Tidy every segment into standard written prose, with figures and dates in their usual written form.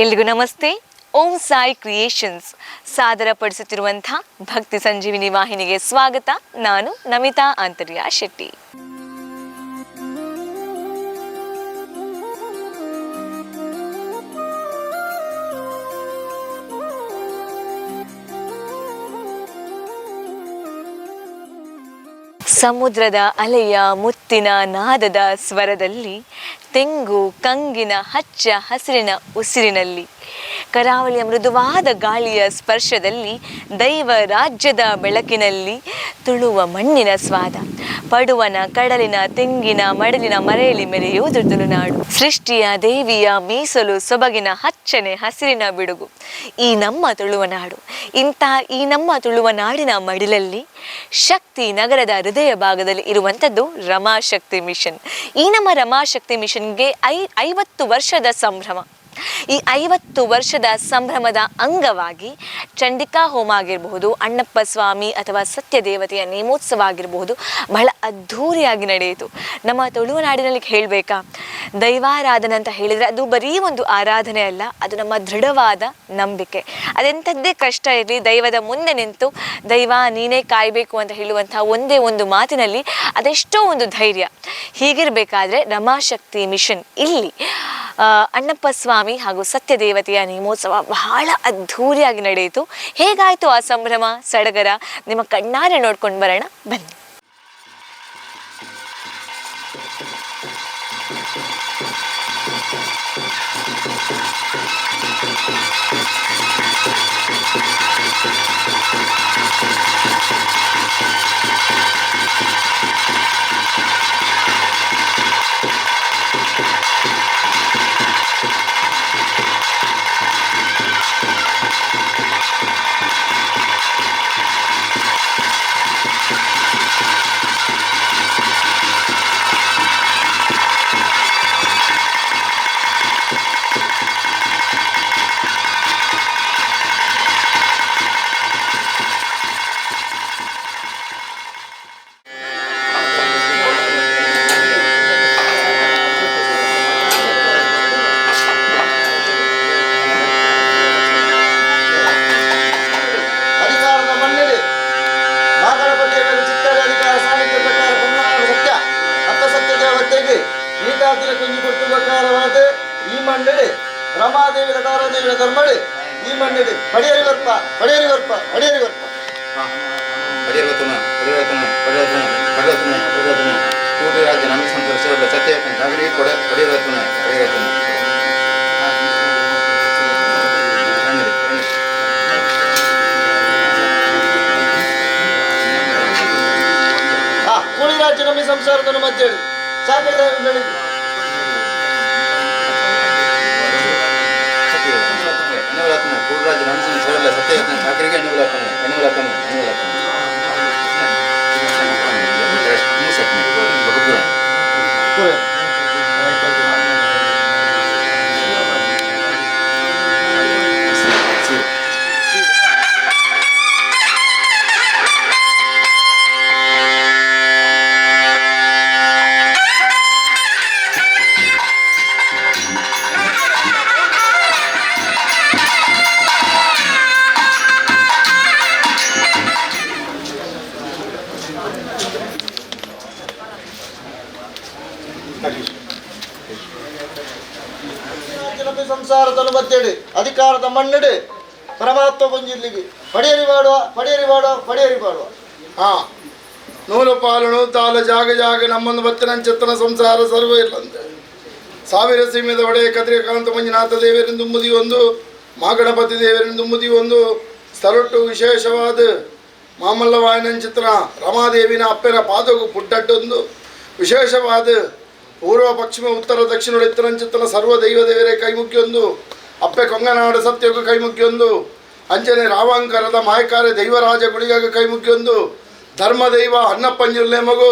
ಎಲ್ರಿಗೂ ನಮಸ್ತೆ. ಓಂ ಸಾಯಿ ಕ್ರಿಯೇಷನ್ಸ್ ಸಾದರಪಡಿಸುತ್ತಿರುವಂಥ ಭಕ್ತಿ ಸಂಜೀವಿನಿ ವಾಹಿನಿಗೆ ಸ್ವಾಗತ. ನಾನು ನಮಿತಾ ಆಂತರ್ಯ ಶೆಟ್ಟಿ. ಸಮುದ್ರದ ಅಲೆಯ ಮುತ್ತಿನ ನಾದದ ಸ್ವರದಲ್ಲಿ, ತೆಂಗು ಕಂಗಿನ ಹಚ್ಚ ಹಸಿರಿನ ಉಸಿರಿನಲ್ಲಿ, ಕರಾವಳಿಯ ಮೃದುವಾದ ಗಾಳಿಯ ಸ್ಪರ್ಶದಲ್ಲಿ, ದೈವ ರಾಜ್ಯದ ಬೆಳಕಿನಲ್ಲಿ ತುಳುವ ಮಣ್ಣಿನ ಸ್ವಾದ, ಪಡುವನ ಕಡಲಿನ ತೆಂಗಿನ ಮಡಲಿನ ಮರೆಯಲ್ಲಿ ಮೆರೆಯುವುದು ತುಳುನಾಡು. ಸೃಷ್ಟಿಯ ದೇವಿಯ ಮೀಸಲು ಸೊಬಗಿನ ಹಚ್ಚನೆ ಹಸಿರಿನ ಬಿಡುಗು ಈ ನಮ್ಮ ತುಳುವ ನಾಡು. ಇಂತಹ ಈ ನಮ್ಮ ತುಳುವ ನಾಡಿನ ಮಡಿಲಲ್ಲಿ ಶಕ್ತಿ ನಗರದ ಹೃದಯ ಭಾಗದಲ್ಲಿ ಇರುವಂಥದ್ದು ರಮಾಶಕ್ತಿ ಮಿಷನ್. ಈ ನಮ್ಮ ರಮಾಶಕ್ತಿ ಮಿಷನ್ಗೆ 50 ವರ್ಷದ ಸಂಭ್ರಮ. ಈ 50 ವರ್ಷದ ಸಂಭ್ರಮದ ಅಂಗವಾಗಿ ಚಂಡಿಕಾ ಹೋಮ ಆಗಿರಬಹುದು, ಅಣ್ಣಪ್ಪ ಸ್ವಾಮಿ ಅಥವಾ ಸತ್ಯದೇವತೆಯ ನೇಮೋತ್ಸವ ಆಗಿರಬಹುದು, ಬಹಳ ಅದ್ಧೂರಿಯಾಗಿ ನಡೆಯಿತು. ನಮ್ಮ ತುಳುನಾಡಿನಲ್ಲಿ ಹೇಳಬೇಕಾ, ದೈವಾರಾಧನೆ ಅಂತ ಹೇಳಿದರೆ ಅದು ಬರೀ ಒಂದು ಆರಾಧನೆ ಅಲ್ಲ, ಅದು ನಮ್ಮ ದೃಢವಾದ ನಂಬಿಕೆ. ಅದೆಂಥದ್ದೇ ಕಷ್ಟ ಇರಲಿ, ದೈವದ ಮುಂದೆ ನಿಂತು ದೈವ ನೀನೇ ಕಾಯಬೇಕು ಅಂತ ಹೇಳುವಂಥ ಒಂದೇ ಒಂದು ಮಾತಿನಲ್ಲಿ ಅದೆಷ್ಟೋ ಒಂದು ಧೈರ್ಯ. ಹೀಗಿರಬೇಕಾದ್ರೆ ರಮಾಶಕ್ತಿ ಮಿಷನ್ ಇಲ್ಲಿ ಅಣ್ಣಪ್ಪ ಸ್ವಾಮಿ ಹಾಗೂ ಸತ್ಯದೇವತೆಯ ನೇಮೋತ್ಸವ ಬಹಳ ಅದ್ಧೂರಿಯಾಗಿ ನಡೆಯಿತು. ಹೇಗಾಯಿತು ಆ ಸಂಭ್ರಮ ಸಡಗರ, ನಿಮ್ಮ ಕಣ್ಣಾರೆ ನೋಡ್ಕೊಂಡು ಬರೋಣ ಬನ್ನಿ. ಅಧಿಕಾರದ ಮನ್ನಣೆ ಮಾಗಣಪತಿಯ ಚಿತ್ತಾರೆ ಅಧಿಕಾರ ಸಾನ್ನಿಧ್ಯ ಪ್ರಕಾರ ಕರ್ನಾಟಕ ಸತ್ಯ ಅಪ್ಪ ಸತ್ಯ ದೇವತೆಗೆ ಗೀತಾತಿರ ಕುಂಜಿ ಕೊಟ್ಟು ಪ್ರಕಾರವಾದ ಈ ಮನ್ನಣೆ ರಮಾದೇವಿಯ ತಾರಾದೇವಿಯ ಧರ್ಮಳೆ ಈ ಮನ್ನಣೆ ಪಡೆಯರಿ ಬರ್ಪ ಪಡೆಯರಿ ಬರ್ಪ ಪಡೆಯರಿ ಬರ್ಪ. ಪಡೆಯರತನ ಪಡೆಯರತನ ಪಡೆಯರತನ ಪಡೆಯರತನ ಪಡೆಯರತನ ಕೂಡಿರಾಜ ನಮ್ಮ ಸಂತೋಷ ಸತ್ಯ ನಾಗರಿಕ ಕೊಡ ಪಡೆಯರತನ ಪಡೆಯರತನ. ಆ ಕೂಲಿ ರಾಜ್ಯ ನಮ್ಮ ಸಂಸಾರದ ಮಧ್ಯೆ ಸಾಕರಿದ ಎಣ್ಣೆವಲಕ್ಕನು ಕೂಡರಾಜ ನಮ್ಮ ಸಂಸಾರ ಸತ್ಯ ಚಾಕರಿಗೆ ಎಣ್ಣೆವಲಕ್ಕನು ಎಣ್ಣೆವಲಕ್ಕನು ಎಣ್ಣೆವಲಕ್ಕನು. ನಮ್ಮ ಸಂಸಾರದ ಮಧ್ಯೆ ಅಧಿಕಾರದ ಮನ್ನಡೆ ಪರಮಾತ್ಮ ಪಂಜಿಲ್ಲಿಗೆ ಪಡೆಯರಿ ಮಾಡುವ ಪಡೆಯರಿ ಮಾಡುವ ಪಡೆಯರಿ ಮಾಡುವ. ಹಾ ನೂಲು ಪಾಲು ನೂತಾಲು ಜಾಗ ಜಾಗ ನಮ್ಮೊಂದು ಬತ್ತಿನಂಚತ್ತನ ಸಂಸಾರ ಸರ್ವ ಇಲ್ಲಂತೆ. ಸಾವಿರ ಸೀಮೆದ ಒಡೆಯ ಕದ್ರಿಕಾಂತ ಮಂಜುನಾಥ ದೇವರೆಂದು ಒಂದು ಮಾಗಣಪತಿ ದೇವರೆಂದು ಒಂದು ಸ್ಥಳಟ್ಟು ವಿಶೇಷವಾದ ಮಾಮಲ್ಲವಾಯನಂಚಿತ್ರ ರಮಾದೇವಿನ ಅಪ್ಪನ ಪಾದಗು ಪುಟ್ಟಟ್ಟೊಂದು ವಿಶೇಷವಾದ ಪೂರ್ವ ಪಶ್ಚಿಮ ಉತ್ತರ ದಕ್ಷಿಣ ಇತ್ತರಂಚಿತ್ತನ ಸರ್ವ ದೈವ ದೇವರೇ ಕೈಮುಖ್ಯೊಂದು ಅಪ್ಪೆ ಕೊಂಗನಾಡ ಸತ್ಯಗೂ ಕೈಮುಖ್ಯೊಂದು ಅಂಜನೆ ರಾವಾಂಕರದ ಮಾಯಕಾರೆ ದೈವರಾಜ ಗುಳಿಗಾಗ ಕೈಮುಖ್ಯೊಂದು ಧರ್ಮದೈವ ಅನ್ನಪ್ಪಂಜುಲ್ಲೆ ಮಗು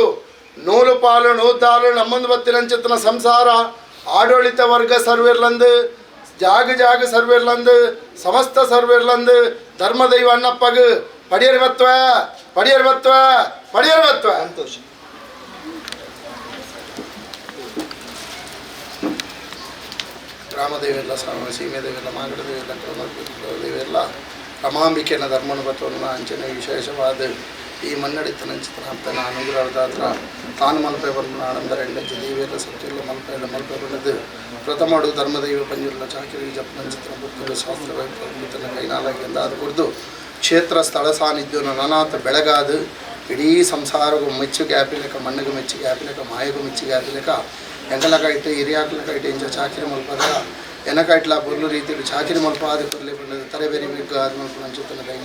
ನೂಲು ಪಾಲು ನೂತಾಲು ನಮ್ಮೊಂದು ಬತ್ತಿನಂಚಿತ್ತನ ಸಂಸಾರ ಆಡಳಿತ ವರ್ಗ ಸರ್ವಿರ್ಲಂದು ಜಾಗ ಜಾಗ ಸರ್ವಿರ್ಲಂದು ಸಮಸ್ತ ಸರ್ವಿರ್ಲಂದು ಧರ್ಮದೈವ ಅಣ್ಣಪ್ಪಗು ಪಡಿಯರ್ ಬತ್ವ ಪಡಿಯರ್ ಬತ್ವ ಪಡಿಯರ್ ಬತ್ವ. ಸಂತೋಷ. ಗ್ರಾಮದೇವೆಲ್ಲ ಸೀಮೆ ದೇವೆಲ್ಲ ಮಾಗಡ ದೇವೆಲ್ಲ ದೇವೆಲ್ಲ ರಮಾಂಬಿಕೆನ ಧರ್ಮನ ಬತ್ತವನ್ನ ಅಂಚನೆ ವಿಶೇಷವಾದ ಈ ಮನ್ನಡಿತನಂಚಿತನ ಅಪ್ಪನ ಅನುಗ್ರಹದಾತ್ರ ತಾನು ಮಲ್ಪೆ ಬರ್ಮನ ಆನಂದ ರೆಂಡಂಚ ದೇವಿಯಲ್ಲ ಸತ್ಯಲ್ಲ ಮಲ್ಪೆ ಮಲ್ಪೆ ಬಂದದ್ದು ಪ್ರಥಮಡು ಧರ್ಮದೈವ ಪಂಜುರ್ಲ ಚಾಕಿರಿ ಜಪ್ನಂಚಿತನ ಬುದ್ಧರು ಶಾಸ್ತ್ರ ವೈಪ್ರತನ ಕೈನಾಲಾಗಿ ಅದು ಕುರಿತು ಕ್ಷೇತ್ರ ಸ್ಥಳ ಸಾನ್ನಿಧ್ಯನ ನನಾಥ ಬೆಳಗಾದು ಇಡೀ ಸಂಸಾರಗೂ ಮೆಚ್ಚುಗೆ ಆಪಿಲೆಕ ಮಣ್ಣಿಗೂ ಮೆಚ್ಚುಗೆ ಆಪಿಲೆಕ ಮಾಯಗೂ ಮೆಚ್ಚುಗೆ ಆಪಿಲೆಕ ಎಂಕಲಕ ಇಟ್ಟು ಹಿರಿಯಾಕ್ಲಕ ಇಟ್ಟು ಇಂಚ ಚಾಕಿರಿ ಮಲ್ಪದ ಎನಕ ಇಟ್ಲ ಬೊರ್ಲು ರೀತಿ ಚಾಕಿರಿ ಮಲ್ಪ ಆದ ಕೊರ್ಲಿ ಬಂದದ್ದು ತಲೆ ಬೇರೆ ಬೇಕು ಆದ ಮಲ್ಪ ನಂಚುತ್ತನ ಕೈ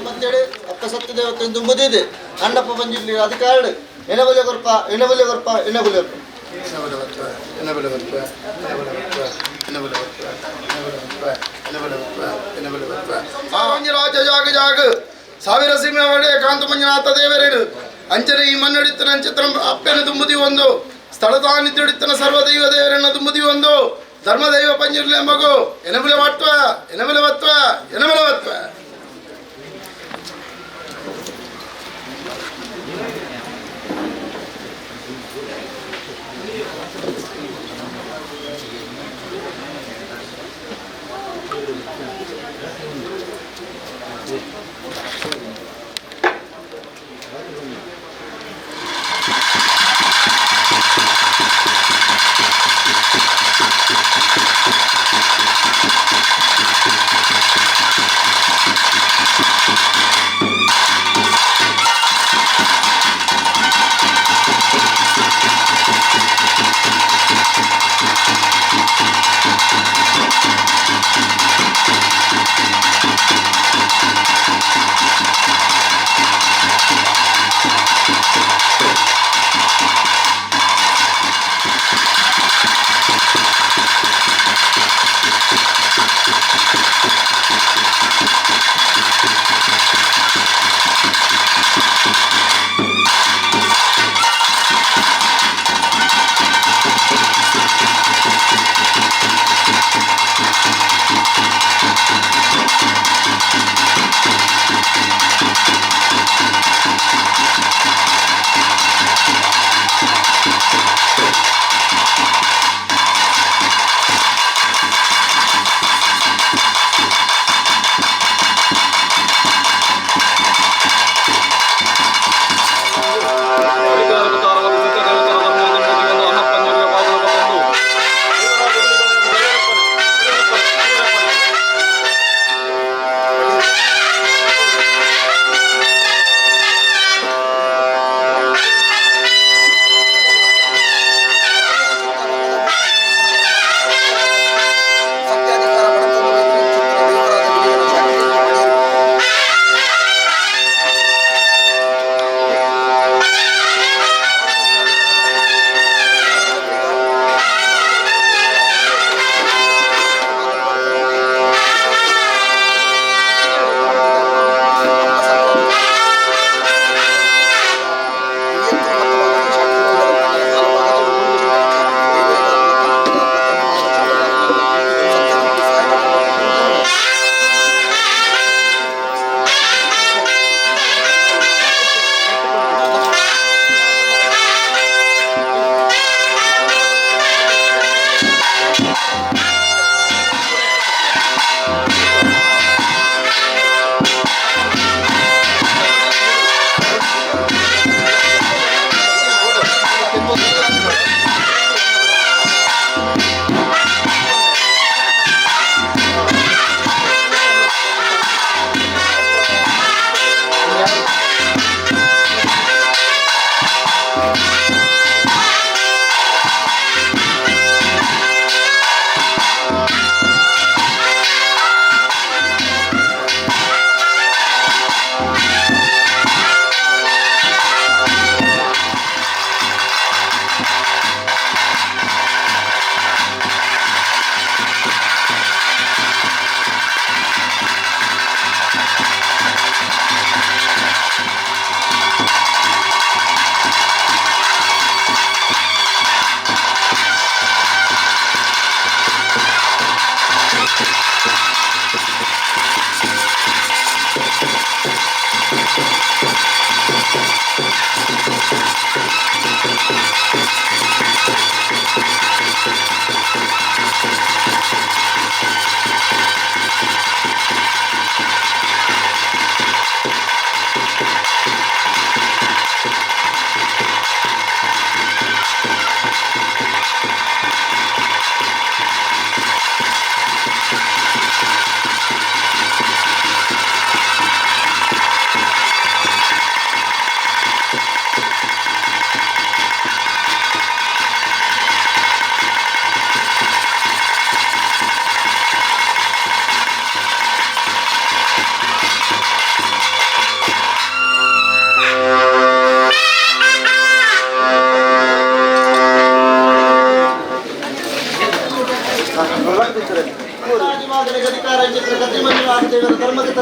ಅಂತೇಳಿ ಅಪ್ಪ ಸತ್ಯದೇವತೆ ಎಂದು ಮುದಿದೆ ಅಣ್ಣಪ್ಪ ಬಂಜಿರ್ಲಿ ಅಧಿಕಾರ ಎಣಬಲೆ ಕೊರ್ಪ ಎಣಬಲೆ ಕೊರ್ಪ ಎಣಬಲೆ ಕೊರ್ಪ ಎಣಬಲೆ ಬರ್ಪ ಎಣಬಲೆ ಬರ್ಪ ಎಣಬಲೆ ಬರ್ಪ ಎಣಬಲೆ ಬರ್ಪ ಎಣಬಲೆ ಬರ್ಪ ಎಣಬಲೆ ಬರ್ಪ ಎಣಬಲೆ ಬರ್ಪ ಮಂಜುರಾಜ ಜಾಗ ಜಾಗ ಸಾವಿರ ಸೀಮೆ ಒಡೆಯ ಕಾಂತ ಮಂಜುನಾಥ ದೇವರೇನು ಅಂಚನೆ ಈ ಮಣ್ಣಡಿತನ ಅಂಚಿತ್ರ ಅಪ್ಪೆನ ತುಂಬುದಿ ಒಂದು ಸ್ಥಳದ ನಿದ್ದುಡಿತನ ಸರ್ವ ದೈವ ದೇವರನ್ನ ತುಂಬುದಿ ಒಂದು ಧರ್ಮದೈವ ಪಂಜಿರ್ಲೆ ಮಗು ಎನಬಲೆ ಮತ್ವ ಎನಬಲೆ ಮತ್ವ ಎನಬಲೆ ಮತ್ವ.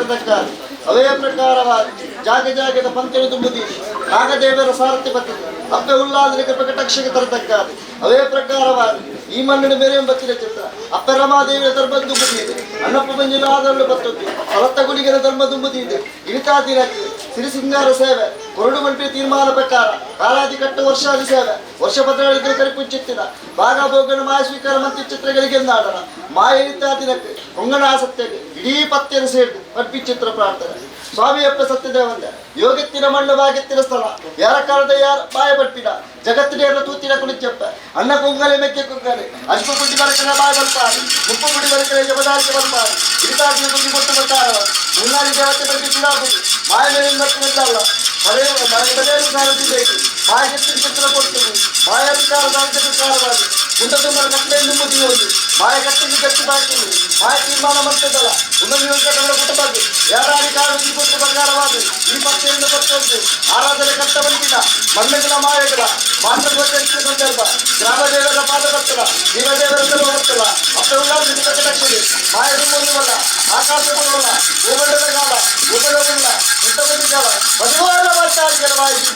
ತರತಕ್ಕ ಅವೇ ಪ್ರಕಾರವಾದ ಜಾಗ ಜಾಗದ ಪಂಥನು ತುಂಬುದಿ ನಾಗದೇವರ ಸಾರಥ್ಯ ಬರ್ತದೆ ಅಪ್ಪೆ ಉಲ್ಲಾದನೆ ಕೃಪಕಟಾಕ್ಷಕ್ಕೆ ತರತಕ್ಕ ಅವೇ ಪ್ರಕಾರವಾದ ಈ ಮಣ್ಣಿನ ಬೇರೆ ಬತ್ತಿನ ಚಿತ್ರ ಅಪ್ಪೆ ರಮಾದೇವಿಯ ಧರ್ಮ ತುಂಬುದಿದೆ ಅಣ್ಣಪ್ಪ ಮಂಜುನಾದರಳು ಬತ್ತದ್ದು ಸಲತ್ತ ಗುಡಿಗರ ಧರ್ಮ ತುಂಬುದಿದೆ ಇಳಿತಾದಿರಕ್ಕೆ ಸಿರಿ ಸಿಂಗಾರ ಸೇವೆ ಕೊರಡು ಮಂಟ್ರಿ ತೀರ್ಮಾನ ಪ್ರಕಾರ ಕಾಲಾದಿ ಕಟ್ಟು ವರ್ಷಾದಿ ಸೇವೆ ವರ್ಷ ಪತ್ರಗಳಿಗೆ ಕರಿಪುಂಚಿತ್ತಿನ ಭಾಗ ಭೋಗನ ಮಾಯ ಸ್ವೀಕಾರ ಮಂತ್ರಿ ಚಿತ್ರಗಳಿಗೆ ನಾಡನ ಮಾಯ ಇಳಿತಾದಿನಕ್ಕೆ ಕೊಂಗಣ ಸತ್ಯಕ್ಕೆ ಇಡೀ ಪತ್ತೆಯನ್ನು ಸೇರಿದು ಪಟ್ಪಿ ಚಿತ್ರ ಪ್ರಾರ್ಥನೆ ಸ್ವಾಮಿಯಪ್ಪ ಸತ್ಯದೇವಂದ ಯೋಗತ್ತಿನ ಮಣ್ಣು ಬಾಗೆತ್ತಿನ ಸ್ಥಳ ಯಾರ ಕಾಲದ ಯಾರ ಬಾಯ ಪಟ್ಟಿನ ಜಗತ್ತಿನ ತೂತಿನ ಕುಣಿಚಪ್ಪ ಅನ್ನ ಕೊಂಗಲೆ ಮೆಕ್ಕೆ ಕೊಂಗಲೆ ಅಶ್ವ ಗುಡ್ಡಿ ಬರಕಲೆ ಬಾಯ ಬರ್ತಾರೆ ಮುಪ್ಪು ಗುಡಿ ಬರಕಲೆ ಜಮದಾರಿಗೆ ಬರ್ತಾರೆ ಇರಿತಾಗಿ ಗುಂಡಿ ಕೊಟ್ಟು ಬರ್ತಾರ ಮುನ್ನಾಡಿ ದೇವತೆ ಬಗ್ಗೆ ಚಿರಾಗುದು ಮಾಯ ಮೇಲೆ ಮತ್ತು ಅಲ್ಲ ಮಳೆ ಮನೆಯನ್ನು ಸಾರಥಿ ಮಾಯ ಕೆತ್ತಿನ ಚಿತ್ರ ಕೊಡ್ತದೆ ಮಾಯ ಅಧಿಕಾರ ಸಾಹಿತ್ಯ ಪ್ರಕಾರವಾಗಿ ಗುಂಡ ಕಟ್ಟಲೆ ನಿಮ್ಮದಿಯೋದು ಮಾಯ ಕಟ್ಟಿಗೆ ಗಟ್ಟಿ ಬಾಕಿದೆ ಮಾಯ ತೀರ್ಮಾನ ಮಾಡ್ತದಲ್ಲ ಉನ್ನತ ಕುಟುಂಬಕ್ಕೆ ಯಾರ ಅಧಿಕಾರ ಕೊಟ್ಟು ಪ್ರಕಾರವಾದ ಈ ಪಕ್ಷದಿಂದ ಪಕ್ಷದ್ದು ಆರಾಧನೆ ಕರ್ತವಂತಿನ ಮಣ್ಣುಗಳ ಮಾಯಗಳ ಮಾತ್ರ ಗೋಚರಿಸಿದ ಸಂದರ್ಭ ಗ್ರಾಮ ದೇವರ ಪಾದ ಬರ್ತಲ್ಲ ದೇವದೇವರ ಸರ್ವ ಬರ್ತಲ್ಲ ಅಪ್ಪೆಲ್ಲ ಕಟಾಕ್ಷರಿ ಮಾಯ ತುಂಬುವುದಲ್ಲ ಆಕಾಶ ಕೊಡಲ್ಲ ಭೂಮಂಡಲ ಕಾಲ ಭೂಮಂಡಲವಿಲ್ಲ ಉತ್ತಮ ಕಾಲ ಬದುವಾದ ಮಾತಾಡಿಗಳ ಮಾಹಿತಿ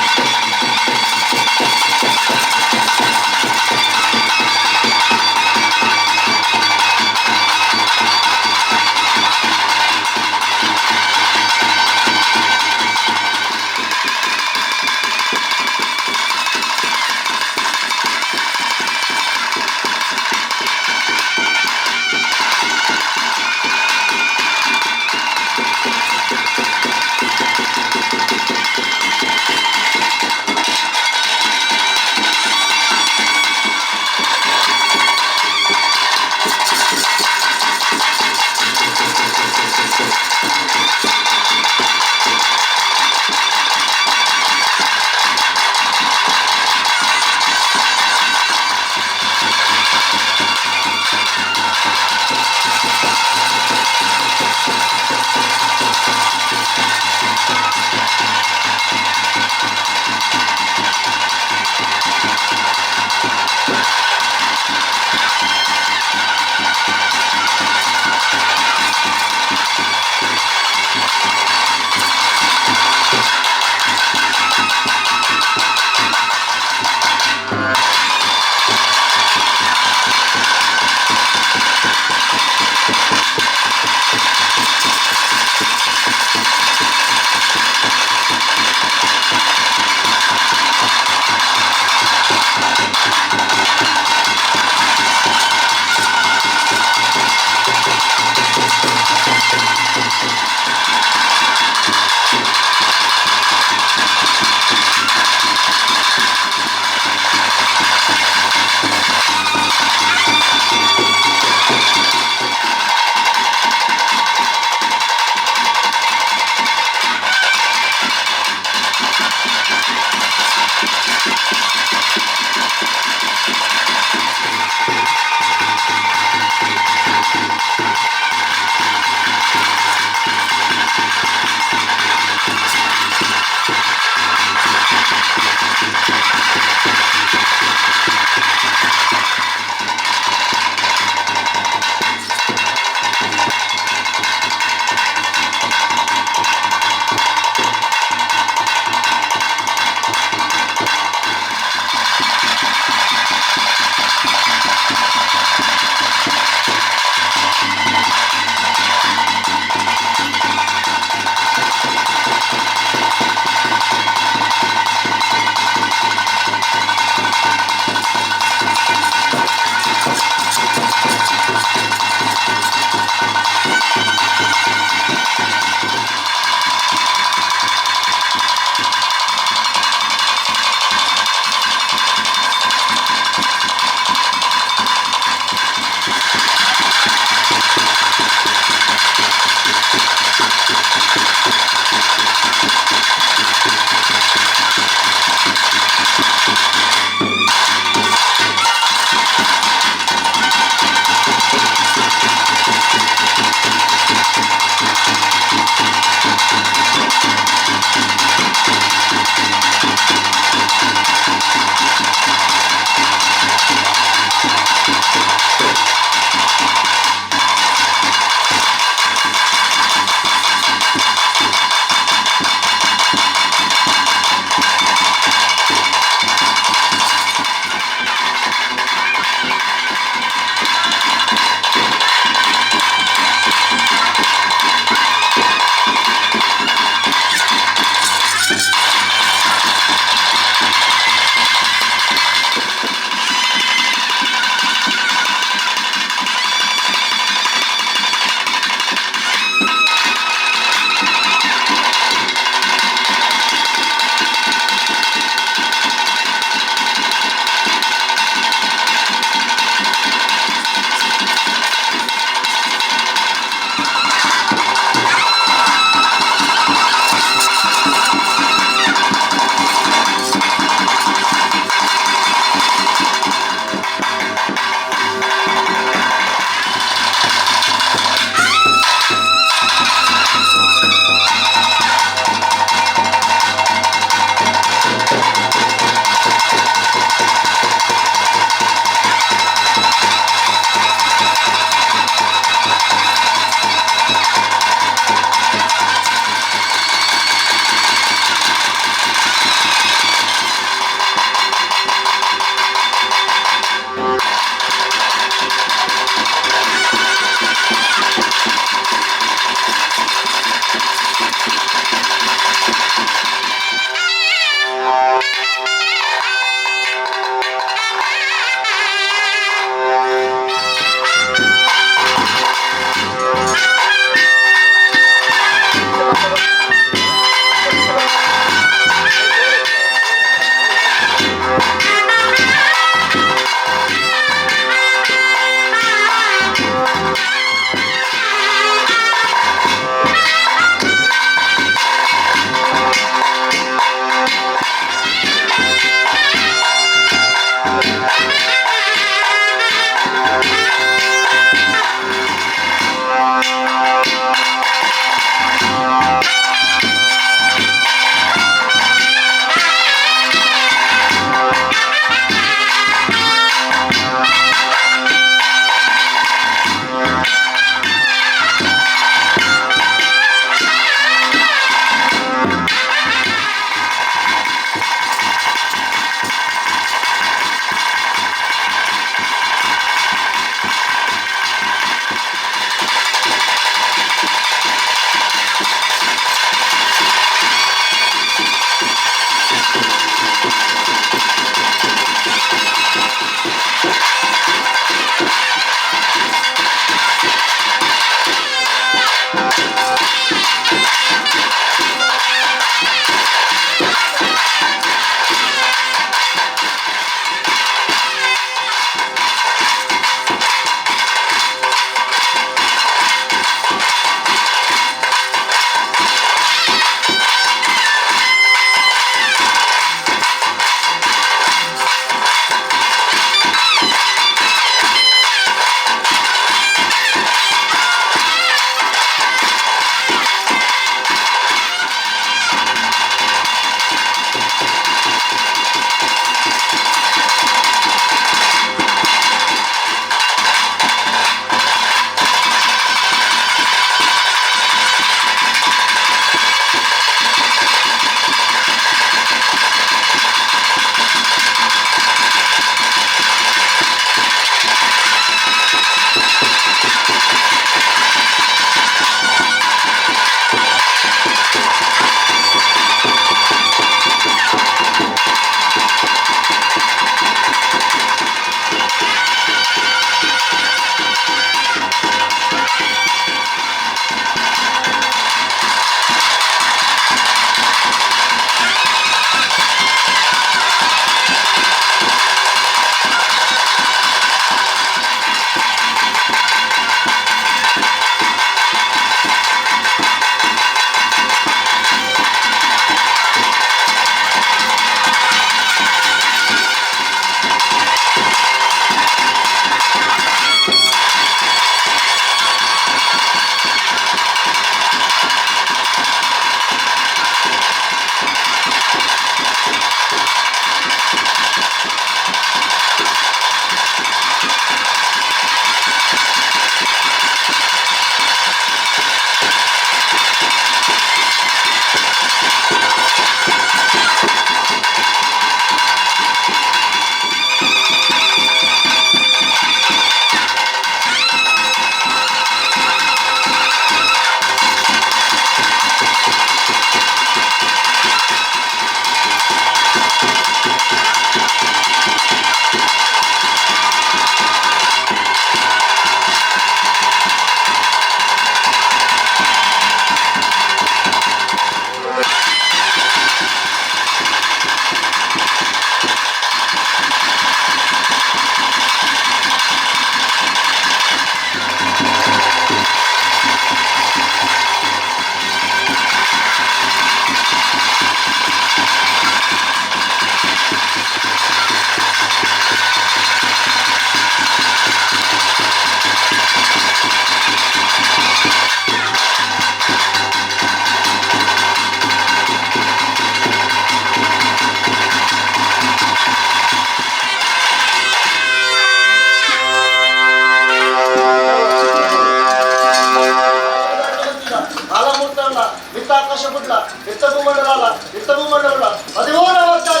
13 ವರ್ಷ.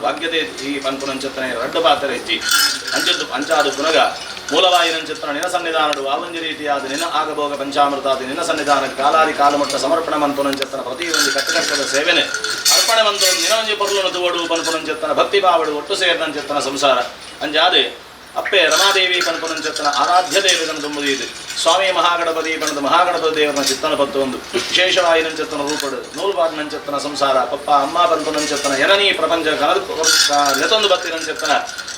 ನಂಚೆತ್ತನ ಭಾಗ್ಯದೇ ಈ ಪನ್ಪುನಂಚೆತ್ತನ ರಡ್ಡು ಪಾತ್ರ ಇಜ್ಜಿ ಅಂಚದ್ದು ಅಂಚಾದು ಪುನಗ ಮೂಲವಾಯಿನಂಚೆತ್ತನ ನಿನ ಸನ್ನಿಧಾನಡು ಆವಂಜಿ ರೀತಿಯಾದ ನಿನ್ನ ಆಗಭೋಗ ಪಂಚಾಮೃತಾದಿ ನಿನ್ನ ಸನ್ನಿಧಾನ ಕಾಲಾದಿ ಕಾಲಮಟ್ಟ ಸಮರ್ಪಣೆ ಮನ್ಪುನಂಚೆತ್ತನ ಪ್ರತಿ ಒಂದು ಕಟ್ಟಕಟ್ಟದ ಸೇವೆನೆ ಅರ್ಪಣೆ ಮಂತು ನಿನವಂಜಿ ಪೊರ್ಲುನು ತುವಡು ಪನ್ಪುನಂಚೆತ್ತನ ಭಕ್ತಿ ಭಾವಡು ಒಟ್ಟು ಸೇರಿನಂಚೆತ್ತನ ಸಂಸಾರ ಅಂಜಾದೆ ಅಪ್ಪೆ ರಮಾದೇವಿ ಪನ್ಪುನಂಚೆತ್ತನ ಆರಾಧ್ಯ ದೇವತನ ತುಂಬುದೀದು ಸ್ವಾಮಿ ಮಹಾಗಣಪತಿ ಪಣದ ಮಹಾಗಣಪತಿ ದೇವರನ ಚಿತ್ತನ ಪತ್ತು ಒಂದು ವಿಶೇಷವಾಯಿನಂಚೆತ್ತನ ರೂಪಡು ನೂಲ್ಬಾರ್ನಂಚೆತ್ತನ ಸಂಸಾರ ಪಪ್ಪ ಅಮ್ಮ ಪನ್ಪುನಂಚೆತ್ತನ ಎರನಿ ಪ್ರಪಂಚ ಕನದು ನೆತೊಂದು ಬತ್ತಿನಂಚೆತ್ತನ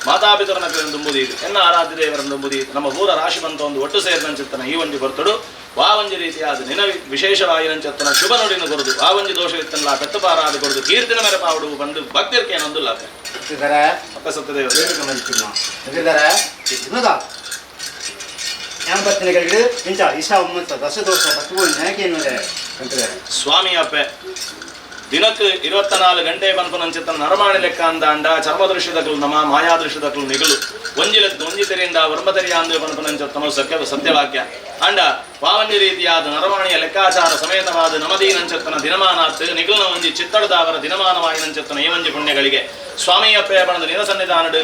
ಮಾತಾಪಿತರನ ತುಂಬುದೀದು ಎನ್ನ ಆರಾಧ್ಯ ದೇವರನ್ನು ತುಂಬುದೀದು ನಮ್ಮ ಊರ ರಾಶಿ ಬಂತ ಒಂದು ಒಟ್ಟು ಸೇರಿನಂಚೆತ್ತನ ಈ ಒಂಜಿ ಬರ್ತಡು ವಾವಂಜಿ ರೀತಿಯಾದ ನಿನ ವಿಶೇಷವಾಯಿನಂಚೆತ್ತನ ಶುಭ ನುಡಿನ ಕೊರದು ವಾವಂಜಿ ದೋಷ ಇತ್ತಲ್ಲ ಪೆತ್ತಪಾರಾದ ಕೊರದು ಕೀರ್ತಿನ ಮೇರೆ ಪಾವಡು ಬಂದು ಭಕ್ತಿರ್ಕೇನೊಂದು ಲಾಭ ಅಪ್ಪ ಸತ್ಯದೇವರು ಸ್ವಾಮಿ ಅಪ್ಪೆ ದಿನಕ್ಕೆ 24 ಗಂಟೆ ಪನ್ಪುನಂಚಿತ್ತನ ನರಮಾಣಿ ಲೆಕ್ಕ ಅಂದಾಂಡ ಚರ್ಮ ದೃಶ್ಯದಕಲು ನಮ ಮಾಯಾ ದೃಶ್ಯದಕಲು ನಿಗಲು ಒಂಜಿಲೆತ್ತು ಒಂಜಿ ತೆರೆಯಿಂದ ವರ್ಮ ತೆರೆಯ ಅಂದು ಪನ್ಪುನಂಚತ್ತನ ಸತ್ಯ ಸತ್ಯವಾಕ್ಯ ಅಂಡ ವಾವಂಜಿ ರೀತಿಯಾದ ನರಮಾಣಿಯ ಲೆಕ್ಕಾಚಾರ ಸಮೇತವಾದ ನಮದೀನಂಚತ್ತನ ದಿನಮಾನಾತ್ ನಿಗಲನ ಒಂಜಿ ಚಿತ್ತಡದಾವರ ದಿನಮಾನವಾಯಿನಂಚತ್ತನ ಈ ಒಂಜಿ ಪುಣ್ಯಗಳಿಗೆ ಸ್ವಾಮಿಯಪ್ಪೆಯ ಬಣದ ನಿನ ಸನ್ನಿಧಾನಡು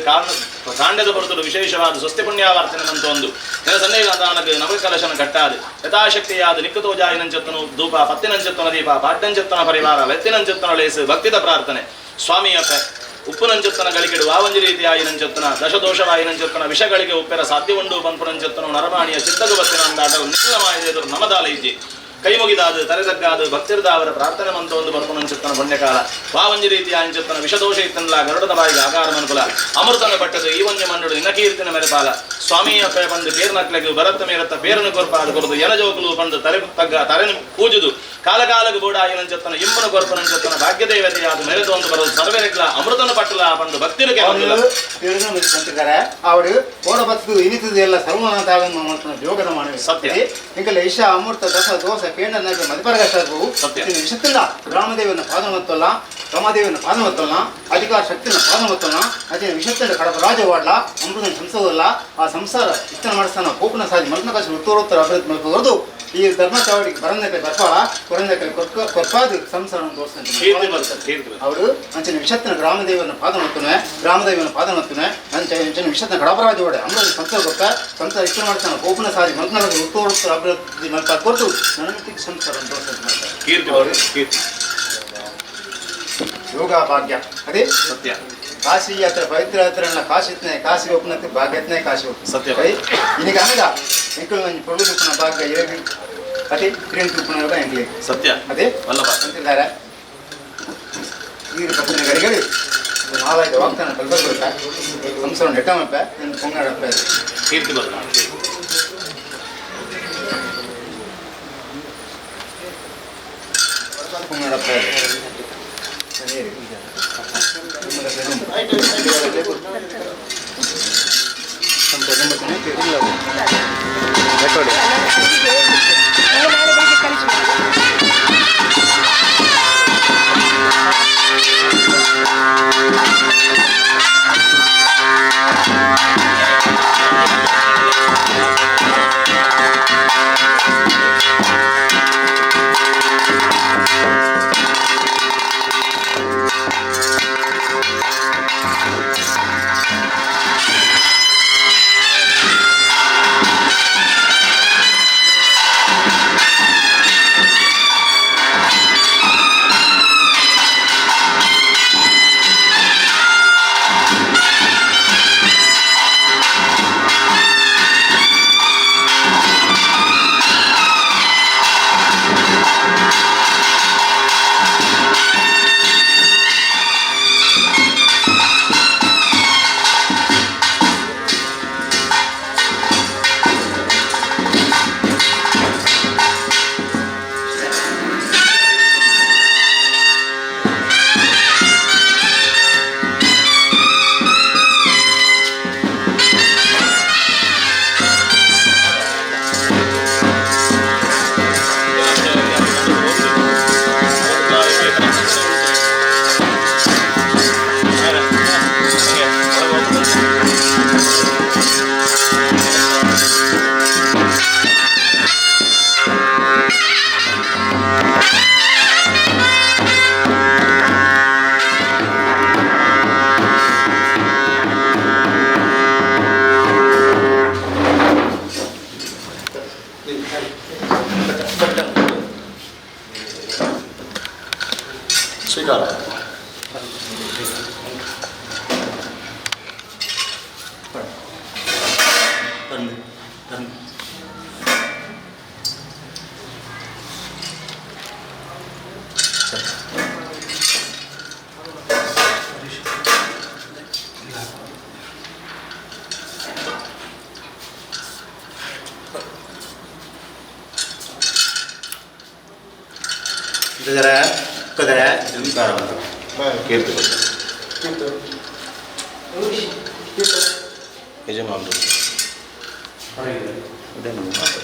ಕಾಂಡದ ಬರುತ್ತಲು ವಿಶೇಷವಾದ ಸ್ವಸ್ತಿ ಪುಣ್ಯಾವರ್ತನಂತ ಒಂದು ನಿನ ಸನ್ನಿಧಾನಕ್ಕೆ ನವಕಲಶನ ಕಟ್ಟಾದು ಯಥಾಶಕ್ತಿಯಾದ ನಿಕ್ಕತೋಜಾಯಿನಂಚತ್ತನು ಧೂಪ ಪತ್ತಿನಂಚತ್ತನ ದೀಪ ಪಾಡ್ಡಂಚತ್ತನ ಪರಿವಾರ ಲೆತ್ತಿನಂಚತ್ತನ ಲೇಸು ಭಕ್ತಿದ ಪ್ರಾರ್ಥನೆ ಸ್ವಾಮಿಯಪ್ಪ ಉಪ್ಪುನಂಚತ್ತನ ಗಳಿಗೆಡು ವಾವಂಜಿ ರೀತಿಯಾಯಿನಂಚತ್ತನ ದಶದೋಷವಾಯಿನಂಚತ್ತನ ವಿಷಗಳಿಗೆ ಉಪ್ಪೆರ ಸಾಧ್ಯವುಂಡು ಪನ್ಪುನಂಚತ್ತನು ನರಮಾಣಿಯ ಚಿತ್ತಗು ಬತ್ತಿನ ಅಂದಾಟರು ನಿಖಿಲಮಾಯದೆದುರು ನಮದಾಲ ಇಜ್ಜಿ ಕೈ ಮುಗಿದಾದು ತಲೆತಗ್ಗಾದು ಭಕ್ತಿರ್ದಾವರ ಪ್ರಾರ್ಥನೆ ಮಂತ ಒಂದು ಬರ್ಪುನಂಚತ್ತನ ಪುಣ್ಯಕಾಲ ವಾವಂಜಿ ರೀತಿಯ ಅಂಚತ್ತನ ವಿಷದೋಷ ಇತ್ತನಲ ಗರುಡನ ಬಾಯಿಗೆ ಆಕಾರ ಮನುಕುಲ ಅಮೃತನ ಪಟ್ಟದು ಈ ಒಂಜಿ ಮಂಡುಡು ನಿನ್ನ ಕೀರ್ತಿನ ಮೆರೆಪಾಲ ಸ್ವಾಮಿಯ ಪೇ ಬಂದು ಪೇರ್ನಕ್ಲೆಗು ಭರತ ಮೇರತ್ತ ಪೇರನು ಕೊರ್ಪಾದ ಕೊರದು ಎನಜೋಕುಲು ಬಂದು ತರೆ ತಗ್ಗ ತರೆನು ಪೂಜುದು ಕಾಲಕಾಲಗು ಬೋಡಾಯಿನಂಚತ್ತನ ಇಂಬನು ಕೊರ್ಪನಂಚತ್ತನ ಭಾಗ್ಯದೇವತೆಯಾದ ಮೆರೆದು ಒಂದು ಬರೋದು ಸರ್ವೆರೆಗ್ಲ ಅಮೃತನ ಪಟ್ಟಲ ಬಂದು ಭಕ್ತಿರಿಗೆ ಅವರು ಓಡ ಬತ್ತು ಇನಿತದ ಎಲ್ಲ ಸರ್ವನಾಥ ಯೋಗದ ಮಾನವ ಸತ್ಯ ಇಂಕಲ್ಲ ಇಶಾ ಅಮೃತ ದಸ ದೋಸ ಕೇಂದ್ರ ಮಧುಪರಗು ವಿಷತ್ತಿಲ್ಲ ರಾಮದೇವನ ಪಾದ ಮತ್ತಲ್ಲ ರಮಾದೇವಿನ ಪಾದ ಮತ್ತಲ್ಲ ಅಧಿಕಾರ ಶಕ್ತಿನ ಪಾದ ಮತ್ತಲ್ಲ ಅದೇ ವಿಷತ್ತಿನ ಕಡಪ ರಾಜವಾಡ್ಲ ಅಮೃತನ ಸಂಸದಲ್ಲ ಆ ಸಂಸಾರ ಇಷ್ಟನ ಮಾಡಿಸ್ತಾನ ಕೋಪನ ಸಾಧಿ ಮಲ್ಪನಕಾಶ ಉತ್ತರೋತ್ತರ ಅಭಿವೃದ್ಧಿ ಮಲ್ಪಬಾರದು ಈ ಧರ್ಮ ಚಾವಡಿಗೆ ಬರಂದಕ್ಕೆ ಬರ್ಪಾಳ ಕೊರಂದಕ್ಕೆ ಕೊರ್ಪಾದು ಸಂಸಾರ ಅವರು ಅಂಚಿನ ವಿಷತ್ತಿನ ಗ್ರಾಮದೇವನ ಪಾದ ಮತ್ತನೆ ಗ್ರಾಮದೇವನ ಪಾದ ಮತ್ತನೆ ಅಂಚ ಅಂಚಿನ ವಿಷತ್ತಿನ ಕಡಪರಾಜವಾಡೆ ಅಮೃತ ಸಂಸಾರ ಗೊತ್ತ ಸಂಸಾರ ಇಷ್ಟ ಮಾಡ್ತಾನ ಕೋಪನ ಸಾಧಿ ಮಲ್ಪನ ಉತ್ತರೋತ್ತರ ಅಭಿವೃದ್ಧಿ ಮಲ್ಪ ಕೊರತು ನನಗೆ ಸಂಸಾರ ಮಾಡ್ತಾರೆ ಯೋಗ ಭಾಗ್ಯ ಅದೇ ಸತ್ಯ ಕಾಶಿ ಯಾತ್ರೆ ಪವಿತ್ರ ಯಾತ್ರೆ ಕಾಶಿ ಕಾಶಿ ಒಪ್ಪನಕ್ಕೆ ಭಾಗ್ಯತ್ನೇ ಕಾಶಿ ಒಪ್ಪು ಸತ್ಯ ಇನ್ನೀಗ ಅನಗ ಎಂಕಲ್ ಒಂಜಿ ಪೊರ್ಲು ತುಪ್ಪುನ ಭಾಗ್ಯ ಇರಗಿ ಅದೇ ಕಿರಣ್ ತುಪ್ಪುನ ಯೋಗ ಎಂಕ್ಲೆ ಸತ್ಯ ಅದೇ ವಲ್ಲಭ ಅಂತಿದ್ದಾರೆ ನೀರು ಪತ್ತಿನ ಗಡಿಗಡಿ ನಾಲ್ಕೈದು ವಾಗ್ದಾನ ಕಲ್ಪರ್ ಬರುತ್ತೆ ಸಂಸಾರ ನೆಟ್ಟ ಮಲ್ಪ ನಿನ್ನ ಪೊಂಗಾಡಪ್ಪ ಕೀರ್ತಿ ಬರೋಣ ಪೊಂಗಾಡಪ್ಪ ರೆಕಾರ್ಡ್. ಸ್ವೀಕಾರ. ಕೀರ್ತಿ ಯಜಮಾನರು ಅದೇ ನಮ್ಮ ಮಾತು.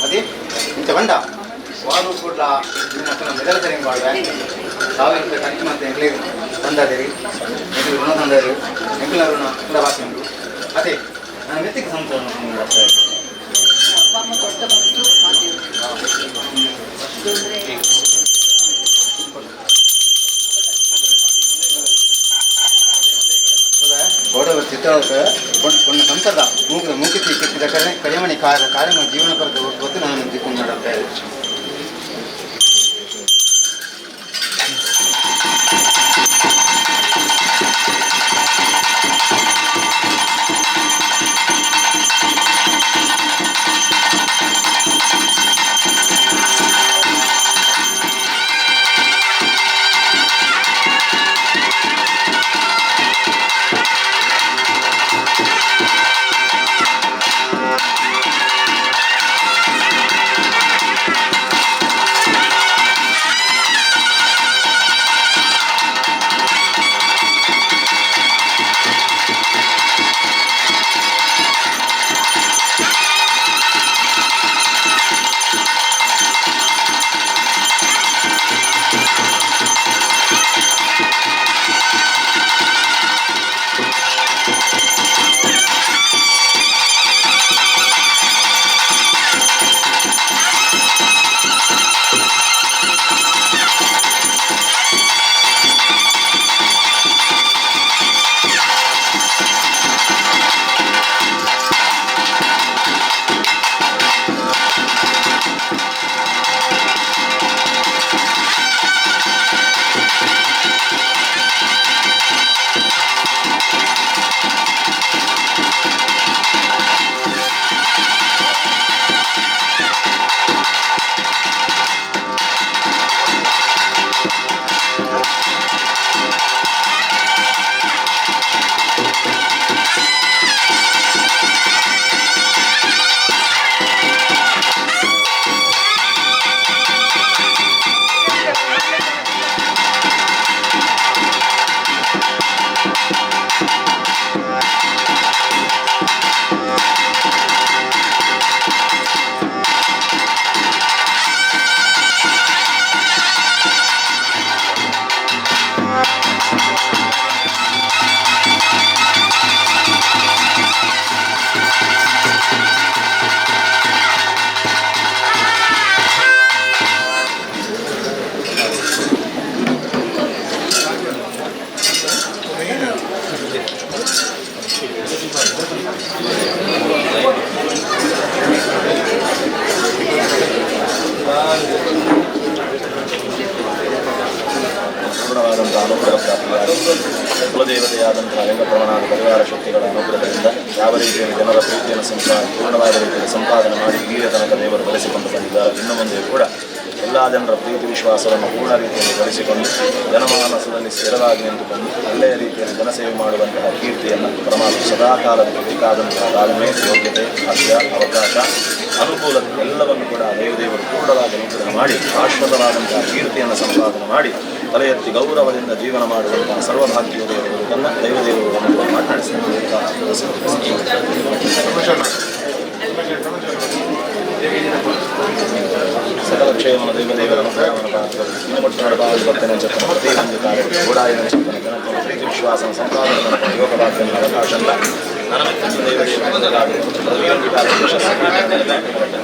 ಅದೇ ಇಂಚ ಬಂಡ ವಾರು ಕೂಡ ಮೆದಲ ಸರಿ ಮಾಡುವೆ 1000 ರೂಪಾಯಿ ಖರ್ಚು ಮತ್ತೆ ಎಂಗ್ಲಿಗೆ ತಂದಾದಿರಿ, ಎಂಗ್ಲಿ ಋಣ ತಂದಾರಿ, ಎಂಗ್ಲ ಋಣ ಕೂಡ ಬಾಕಿ ಉಂಟು. ಅದೇ ನಾನು ಮೆತ್ತಿಗೆ ಸಂಸಾರ. ಗೌಡವ ಚಿತ್ರ ಸಂಸದ ಮೂಗಿನ ಮೂಕಿತಿ ಕೆತ್ತಿದ ಕಡೆ ಕರಿಮಣಿ ಕಾರ್ಯ ಕಾರ್ಯಮ ಜೀವನ ಕರೆದು ಗೊತ್ತು ನಾನು ದಿಕ್ಕು ಮಾಡುತ್ತೆ. Thank ಪೂರ್ಣವಾದಂಥ ಅನುಗ್ರಹ ಪ್ರಾಪ್ತಿಯಾಗಿ ಕುಲದೇವತೆಯಾದಂತಹ ರಂಗಪ್ರಮಣಾದ ಪರಿವಾರ ಶಕ್ತಿಗಳ ಅನುಗ್ರಹದಿಂದ ಯಾವ ರೀತಿಯಲ್ಲಿ ಜನರ ಪ್ರೀತಿಯನ್ನು ಪೂರ್ಣವಾದ ರೀತಿಯಲ್ಲಿ ಸಂಪಾದನೆ ಮಾಡಿ ಈಗಿನ ತನಕ ದೇವರು ಬೆಳೆಸಿಕೊಂಡು ಬಂದಿದ್ದಾರೆ. ಇನ್ನು ಮುಂದೆಯೂ ಕೂಡ ಎಲ್ಲ ಜನರ ಪ್ರೀತಿ ವಿಶ್ವಾಸವನ್ನು ಪೂರ್ಣ ರೀತಿಯಲ್ಲಿ ಗಳಿಸಿಕೊಂಡು ಜನಮಾನಸದಲ್ಲಿ ಸ್ಥಿರವಾಗಿ ನಿಂತುಕೊಂಡು ಒಳ್ಳೆಯ ರೀತಿಯಲ್ಲಿ ಜನಸೇವೆ ಮಾಡುವಂತಹ ಕೀರ್ತಿಯನ್ನು ಪರಮಾತ್ಮ ಸದಾಕಾಲಕ್ಕೆ ಬೇಕಾದಂತಹ ತಾಳ್ಮೆ, ಯೋಗ್ಯತೆ, ಭಾಗ್ಯ, ಅವಕಾಶ, ಅನುಕೂಲತೆ ಎಲ್ಲವನ್ನು ಕೂಡ ದೇವದೇವರು ಪೂರ್ಣವಾಗಿ ಅನುಗ್ರಹ ಮಾಡಿ ಶಾಶ್ವತವಾದಂತಹ ಕೀರ್ತಿಯನ್ನು ಸಂಪಾದನೆ ಮಾಡಿ ತಲೆ ಎತ್ತಿ ಗೌರವದಿಂದ ಜೀವನ ಮಾಡುವಂತಹ ಸರ್ವಭಾಗ್ಯೋದಯ ಬದುಕನ್ನು ದೈವದೇವರು ಅನುಗ್ರಹ ಮಾಡಿ ನಡೆಸ್ತಾರೆ. ಸಕಲ ಕ್ಷೇಮನ ದೈವದೇವರ ಅನುಗ್ರಹವನ್ನು ಪ್ರಾರ್ಥಿಸುತ್ತಾ ಪ್ರತಿ ಒಂದು ಕಾರ್ಯಕ್ಕೆ ಗೂಢಾಯನ ಚಿಂತನೆ ಜನತ್ವ ಪ್ರೀತಿ ವಿಶ್ವಾಸ ಸಂಪಾದನೆ ಯೋಗ ಭಾಗ್ಯ ಅವಕಾಶ ನನ್ನ ದೈವದೇವರ ಪ್ರತಿಯೊಂದು ಕಾರ್ಯಕ್ಕೆ ಯಶಸ್ಸು.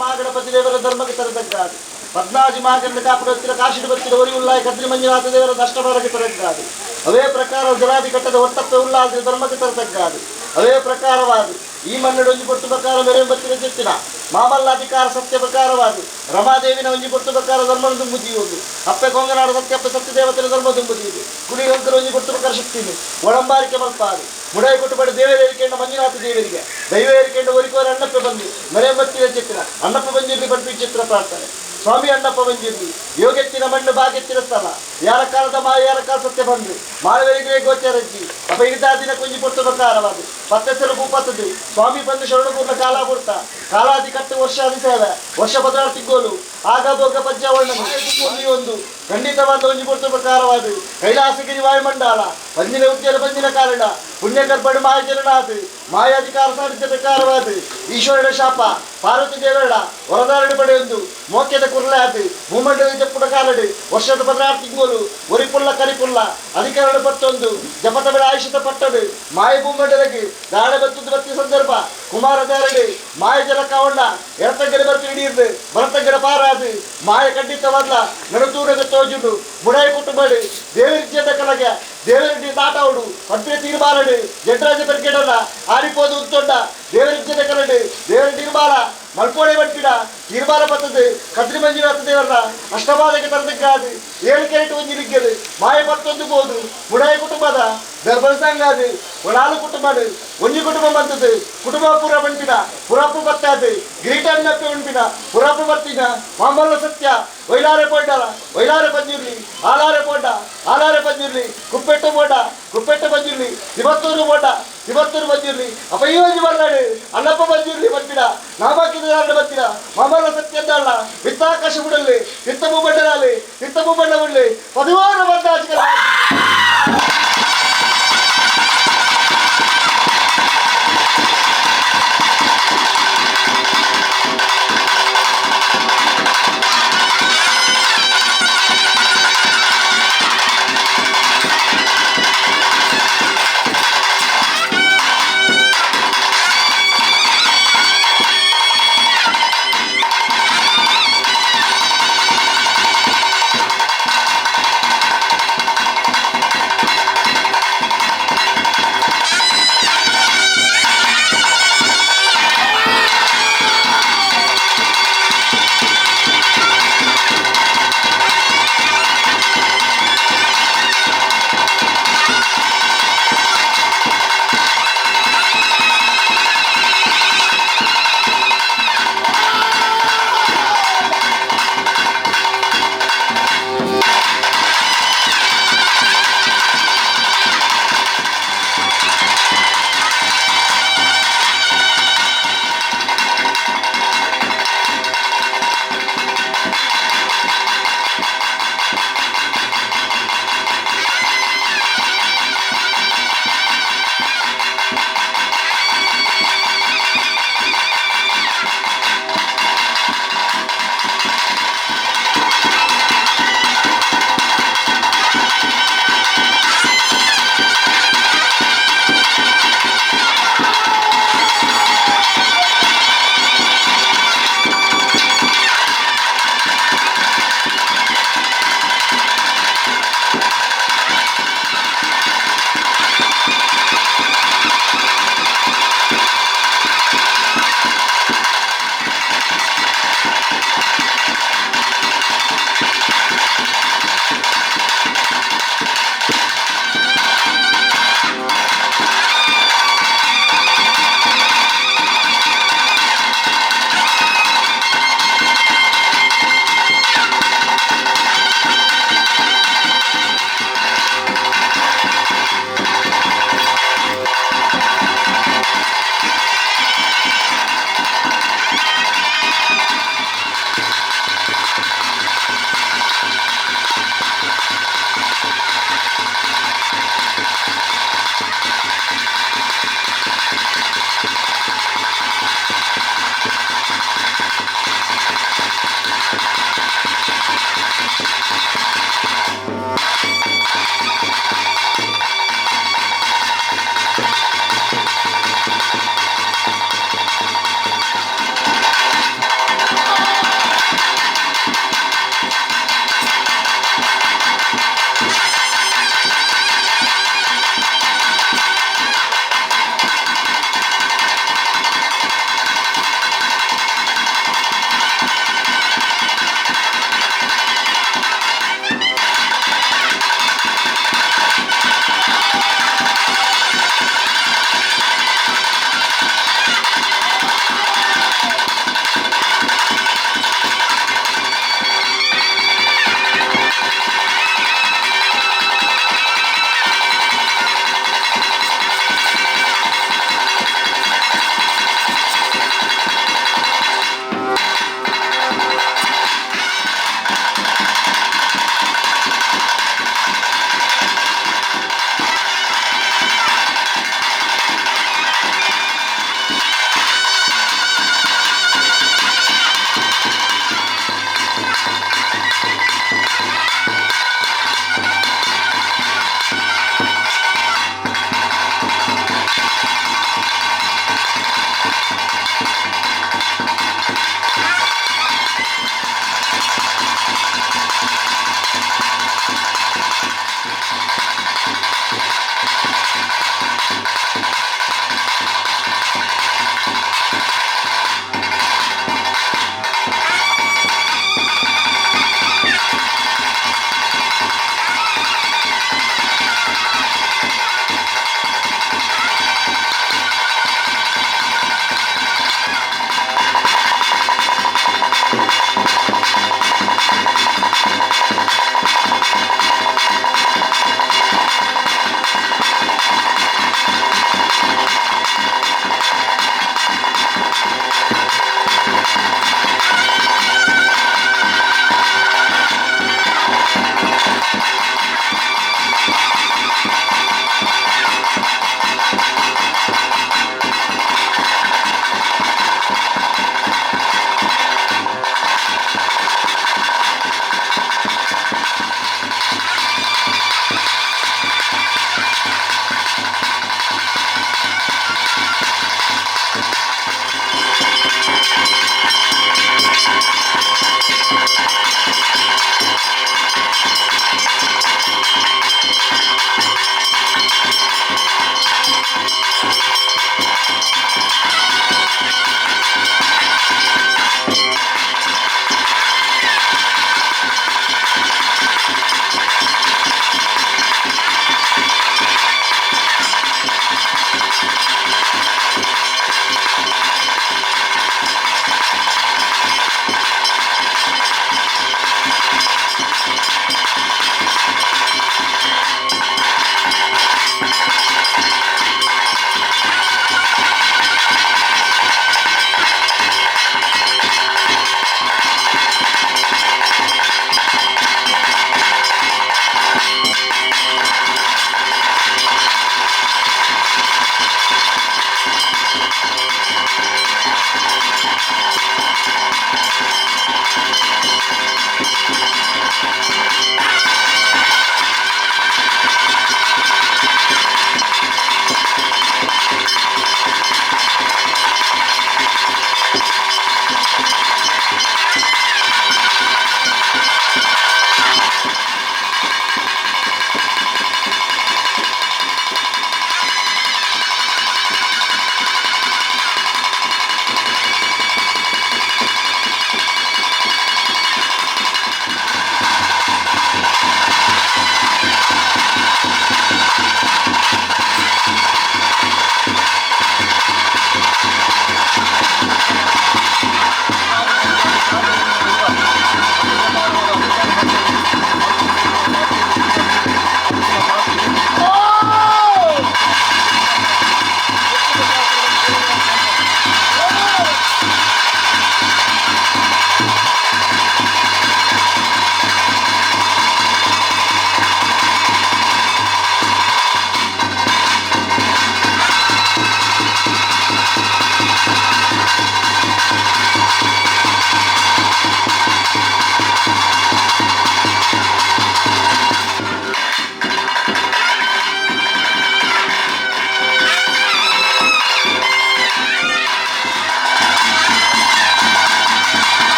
ಮಹಾಗಣಪತಿ ದೇವರ ಧರ್ಮಕ್ಕೆ ತರತಕ್ಕಾದು ಪದ್ನಾಜಿ ಮಹಾಗಣ ಕಾಪುರತ್ತಿರ ಕಾಶಿಡು ಬತ್ತಿರ ಒರಿ ಉಲ್ಲಾಯ ಕದ್ರಿ ಮಂಜುನಾಥ ದೇವರ ದಷ್ಟಬಾರಕ್ಕೆ ತರಕಾದು ಅವೇ ಪ್ರಕಾರ ಜಲಾದಿ ಕಟ್ಟದ ಒಟ್ಟಪ್ಪೆ ಉಲ್ಲಾದ್ರೆ ಧರ್ಮಕ್ಕೆ ತರತಕ್ಕಾದು ಅವೇ ಪ್ರಕಾರವಾದ ಈ ಮನ್ನಡೊಂಜಿ ಪೊಟ್ಟು ಪ್ರಕಾರ ಮೇರೆ ಬತ್ತಿರ ಚೆತ್ತಿನ ಮಾಮಲ್ಲಾಧಿಕಾರ ಸತ್ಯ ಪ್ರಕಾರವಾದ ರಮಾದೇವಿನ ಒಂಜಿ ಪೊಟ್ಟು ಪ್ರಕಾರ ಧರ್ಮ ತುಂಬುದಿಯುವುದು ಅಪ್ಪೆ ಕೊಂಗನಾಡ ಸತ್ಯಪ್ಪ ಸತ್ಯದೇವತೆಯ ಧರ್ಮ ತುಂಬುದಿಯುವುದು ಕುಡಿಗಂಕರ ಒಂಜಿ ಪೊಟ್ಟು ಪ್ರಕಾರ ಶಕ್ತಿನಿ ಒಡಂಬಾರಿಕೆ ಮಲ್ಪಾದು ಮುಡಾಯಿ ಕೊಟ್ಟುಬಡ ದೇವರೇರಿಕೆಂಡ ಮಂಜುನಾಥ ದೇವರಿಗೆ ದೈವೇರಿಕೆಂಡ ಒರಿಕೋರ ಅಣ್ಣಪ್ಪ ಬಂದು ಮರೆಯಂಬತ್ತಿನ ಚಿತ್ರ ಅಣ್ಣಪ್ಪ ಬಂಜಿರ್ಲಿ ಪಂಪಿ ಚಿತ್ರ ಪ್ರಾರ್ಥನೆ ಸ್ವಾಮಿ ಅಣ್ಣಪ್ಪ ಬಂಜಿರ್ಲಿ ಯೋಗೆತ್ತಿನ ಮಣ್ಣು ಬಾಗೆತ್ತಿನ ಸ್ಥಳ ಯಾರ ಕಾಲದ ಮಾಯ ಯಾರ ಕಾಲ ಸತ್ಯ ಬಂದು ಮಾಳವರಿಗೆ ಗೋಚರಜ್ಜಿ ಅಪ್ಪ ಹಿಡಿದ ದಿನ ಕುಂಜಿ ಪೊಟ್ಟು ಪ್ರಕಾರವಾದ ಪತ್ತೆಸರು ಭೂಪತ್ತದು ಸ್ವಾಮಿ ಬಂದು ಶರಣಪೂರ್ಣ ಕಾಲ ಪುರ್ತ ಕಾಲಾದಿ ಕಟ್ಟು ವರ್ಷ ಸೇವೆ ವರ್ಷ ಪದ್ರಾರು ತಿಂಗೋಲು ಆಗ ಭೋಗ ಪಂಚವರ್ಣ ಒಂದು ಖಂಡಿತವಾದ ಒಂಜಿ ಪೊಟ್ಟು ಪ್ರಕಾರವಾದ ಕೈಲಾಸಗಿರಿ ವಾಯುಮಂಡಲ ಪಂಜಿನ ಉದ್ಯನ ಪಂಜಿನ ಕಾರಣ ಪುಣ್ಯಕರ್ಪಣ ಮಹಾಜನನಾಥ್ ಮಾಯಾಧಿಕಾರ ಸಾಧಿತ ಪ್ರಕಾರವಾದ ಈಶ್ವರನ ಶಾಪ ಪಾರ್ವತಿ ದೇವರಡ ವರದಾರಣ ಪಡೆಯೊಂದು ಮೋಕ್ಯದ ಕುರ್ಲಾದ್ ಭೂಮಂಡಲ ಜಪ್ಪುಡ ಕಾಲಡು ವರ್ಷದ 16 ತಿಂಗಳು ಒರಿಪುಲ್ಲ ಕರಿಪುಲ್ಲ ಅಧಿಕರಣ ಪತ್ತೊಂದು ಜಪತ ಬೆಳೆ ಆಯುಷದ ಪಟ್ಟಡು ಮಾಯ ಭೂಮಂಡಲಕ್ಕೆ ದಾಡ ಬತ್ತದ ಬತ್ತಿ ಸಂದರ್ಭ ಕುಮಾರ ದಾರಡು ಮಾಯ ಜಲ ಕಾವಣ್ಣ ಎಡತಂಗಡೆ ಬರ್ತಿ ಹಿಡಿಯಿರ್ದು ಬರತಂಗಡೆ ಪಾರಾದು ಮಾಯ ಖಂಡಿತವಾದ್ಲ ನಡುತೂರಗ ತೋಜುಡು ಮುಡಾಯ ಕುಟುಂಬಡು ದೇವರಿಜ್ಯದ ಕಲಗೆ ದೇವರೆಡ್ಡಿ ತಾಟಾವುಡು ಪಂಪಿನ ತೀರ್ಮಾನಡು ಜಡ್ರಾಜ ಪೆರ್ಕೆಡಲ್ಲ ಆರಿಪೋದು ಉತ್ತೊಂಡ ದೇವರಿಜ್ಯದ ಕಲಡು ದೇವರ ತೀರ್ಮಾನ ಮಲ್ಪೋಡೆ ಬಂಟಿನ ತೀರ್ಮಾನ ಪತ್ತದು ಕದ್ರಿ ಮಂಜುನಾಥ ದೇವರ ಅಷ್ಟಮಾದಕ್ಕೆ ತರದಕ್ಕಾದು 7 ಕೆರೆಟು ಒಂಜಿರಿಗ್ಗದು ಮಾಯ ಪತ್ತೊಂದು ಬೋದು ಮುಡಾಯ ಕುಟುಂಬದ ದರ್ಬರ ಸಂಘಾದು 4 ಕುಟುಂಬಡು ಒಂಜಿ ಕುಟುಂಬ ಬಂತದ್ದು ಕುಟುಂಬ ಪೂರ ಬಂಟಿನ ಪುರಾಪು ಬತ್ತಾದು ಗಿರೀಟನ್ನಪ್ಪೆ ಉಂಪಿನ ಪುರಾಪು ಬತ್ತಿನ ಮಾಮಲ್ಲ ಸತ್ಯ ವೈಲಾರೆ ಪೋಂಡಲ ವೈಲಾರೆ ಪಂಜುರ್ಲಿ ಆಲಾರೆ ಪೋಂಡ ಆಲಾರೆ ಪಂಜುರ್ಲಿ ಕುಪ್ಪೆಟ್ಟು ಪೋಂಡ ಕುಪ್ಪೆಟ್ಟು ಪಂಜುರ್ಲಿ ತಿಬತ್ತೂರು ಪೋಂಡ ತಿಬತ್ತೂರು ಪಂಜುರ್ಲಿ ಅಪಯೋಜಿ ಬರ್ನಾಡು ಅಣ್ಣಪ್ಪ ಪಂಜುರ್ಲಿ ಬಂಪಿನ ನಾಮಾಕಿದ ಬತ್ತಿನ ಮಾಮಲ್ಲ ಸತ್ಯದ್ದಲ್ಲ ವಿತ್ತಾಕಾಶ ಬುಡಲ್ಲಿ ತಿತ್ತಮು ಬಂಡಲಾಲಿ ತಿತ್ತಮು ಬಂಡ ಬುಡ್ಲಿ 13 ಬಂದಾಚಿಗಳ.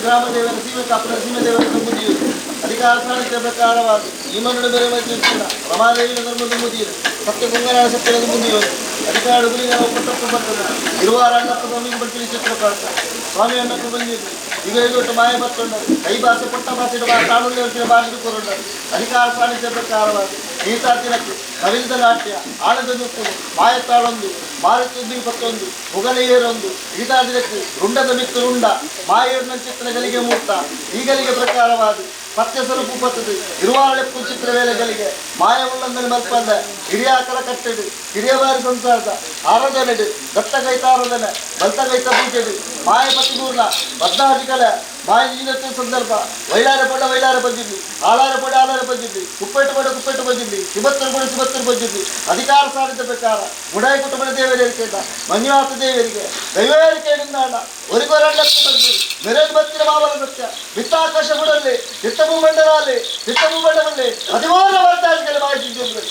ಗ್ರಾಮ ದೇವರ ಸೀಮೆ ಕಾಪುರ ಸೀಮೆ ದೇವರ ಮುದಿಯು ಅಧಿಕಾರ ಸಾಹಿತ್ಯ ಪ್ರಕಾರವಾದ ಈ ಮಣ್ಣು ಬೇರೆ ಮೈತ್ರಿ ರಮಾದೇವಿನ ಧರ್ಮದ ಮುದಿಯು ಸತ್ಯ ಗಂಗನಾಳ ಸತ್ಯದ ಮುದಿಯು ಅಧಿಕಾರ ಗುರಿಗಳ ಒಪ್ಪತ್ತಕ್ಕೂ ಬರ್ತದೆ ಇರುವಾರ ಅಣ್ಣಪ್ಪ ಸ್ವಾಮಿಗೆ ಬರ್ತೀನಿ ಚಿತ್ರಕಾರ್ತ ಸ್ವಾಮಿ ಅಣ್ಣಪ್ಪ ಬಂದಿದ್ದು ಈಗ ಈಗ ಮಾಯ ಬರ್ತುಂಡರು ಕೈ ಭಾಷೆ ಪಟ್ಟ ಭಾಷೆ ತಾಳುಳ್ಳ ಭಾಷೆ ಕೊರುಂಡರು ಅಧಿಕಾರ ಸಾಹಿತ್ಯ ಪ್ರಕಾರವಾದ ಗೀತಾ ತಿಲಕ್ಕೆ ನವೀನ ನಾಟ್ಯ ಆನಂದ ನೃತ್ಯವು ಮಾಯತ್ತಾಳೊಂದು ಮಾರುತ್ತೊಂದು ಇಪ್ಪತ್ತೊಂದು ಮುಗಲೆಯರೊಂದು ಗೀತಾ ದಿನಕ್ಕೆ ರುಂಡದ ಮಿತ್ತು ರುಂಡ ಮಾಯೇರ್ನ ಚಿತ್ರಗಳಿಗೆ ಮೂರ್ತ ಈಗಲಿಗೆ ಪ್ರಕಾರವಾದ ಪತ್ಯ ಸ್ವರೂಪ ಪತ್ತದು ಇರುವಾರಳೆಪ್ಪು ಚಿತ್ರ ವೇಳೆಗಳಿಗೆ ಮಾಯ ಉಳ್ಳಂದನೆ ಮಲ್ಪಂದ ಹಿರಿಯಾಕರ ಕಟ್ಟೆಡು ಹಿರಿಯಬಾರಿ ಸಂಸಾರದ ಆರಾಧನೆಡು ದತ್ತ ಕೈತ ಆರಾಧನೆ ಬಲ್ತ ಕೈತ ಪೂಜೆಡು ಮಾಯ ಪತಿಗೂರ್ಣ ಬದ್ನಾಜಿ ಕಲೆ ಮಾಯ ಜೀನತ್ವ ಸಂದರ್ಭ ವೈಲಾರ ಪಡ ವೈಲಾರ ಬಂದಿದ್ವಿ ಆಳಾರ ಪಡ ಆಳಾರ ಬಂದಿದ್ವಿ ಕುಪ್ಪೆಟ್ಟು ಪಡ ಕುಪ್ಪೆಟ್ಟು ಬಂದಿದ್ವಿ ಸಿಬತ್ತರು ಪಡ ಸಿಬತ್ತರು ಬಂದಿದ್ವಿ ಅಧಿಕಾರ ಸಾಧಿತ ಪ್ರಕಾರ ಗುಡಾಯಿ ಕುಟುಂಬದ ದೇವರಿಗೆ ಮಂಜುನಾಥ ದೇವರಿಗೆ ದೈವೇರಿಕೆಯಿಂದ ಒರಿಗೊರಳ್ಳಕ್ಕೆ ಬಂದು ಮೆರೆದು ಬತ್ತಿನ ಮಾವಲ ಸತ್ಯ ಬಿತ್ತಾಕಾಶ ಬುಡಲ್ಲಿ ಚಿತ್ತ ಭೂಮಂಡಲಲ್ಲಿ ಚಿತ್ತ ಭೂಮಂಡಲಲ್ಲಿ 13 ವರ್ತಾಜಿಗಳ ಮಾಹಿತಿ. ಠಠಠಠ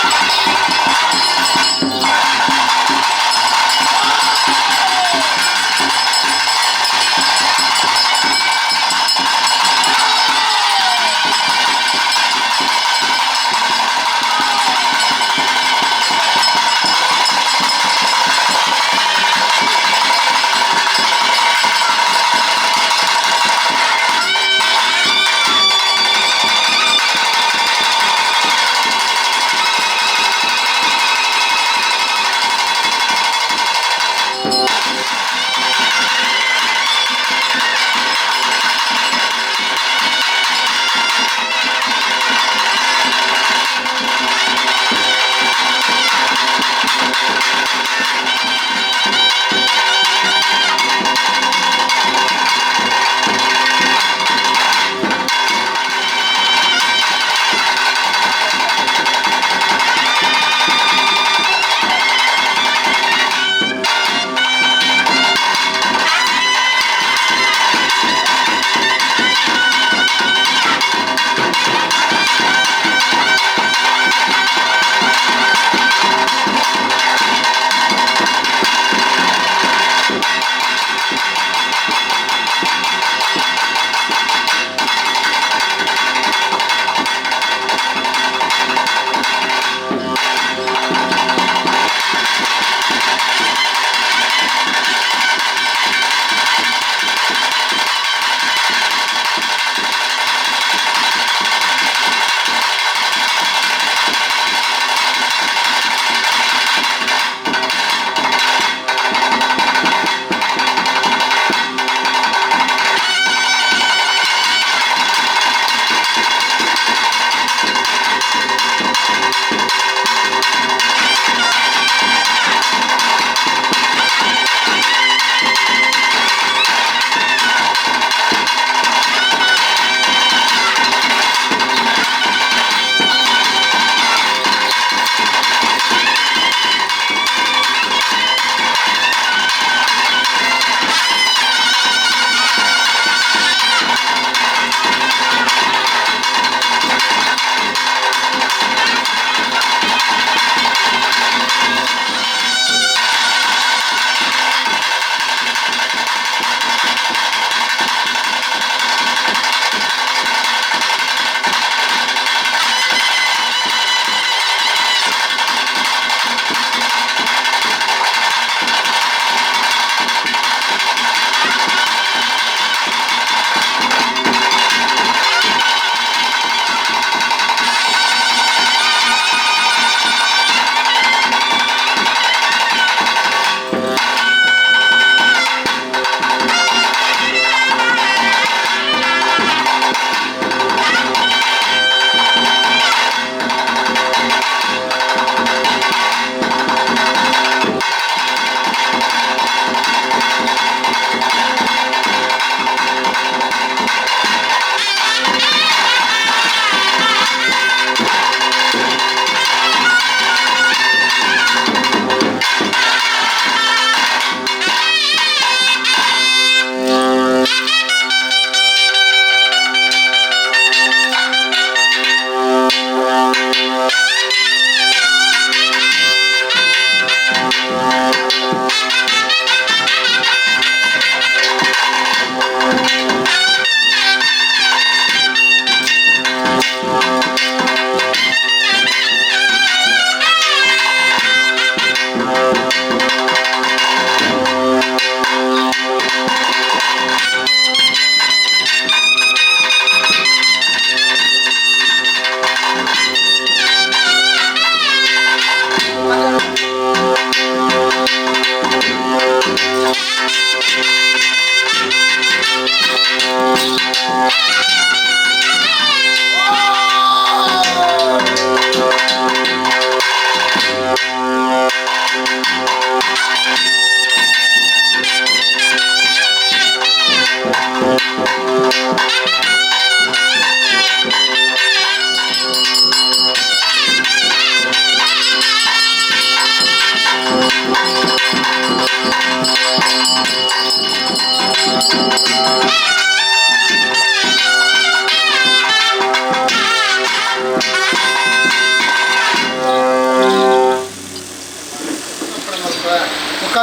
ಆ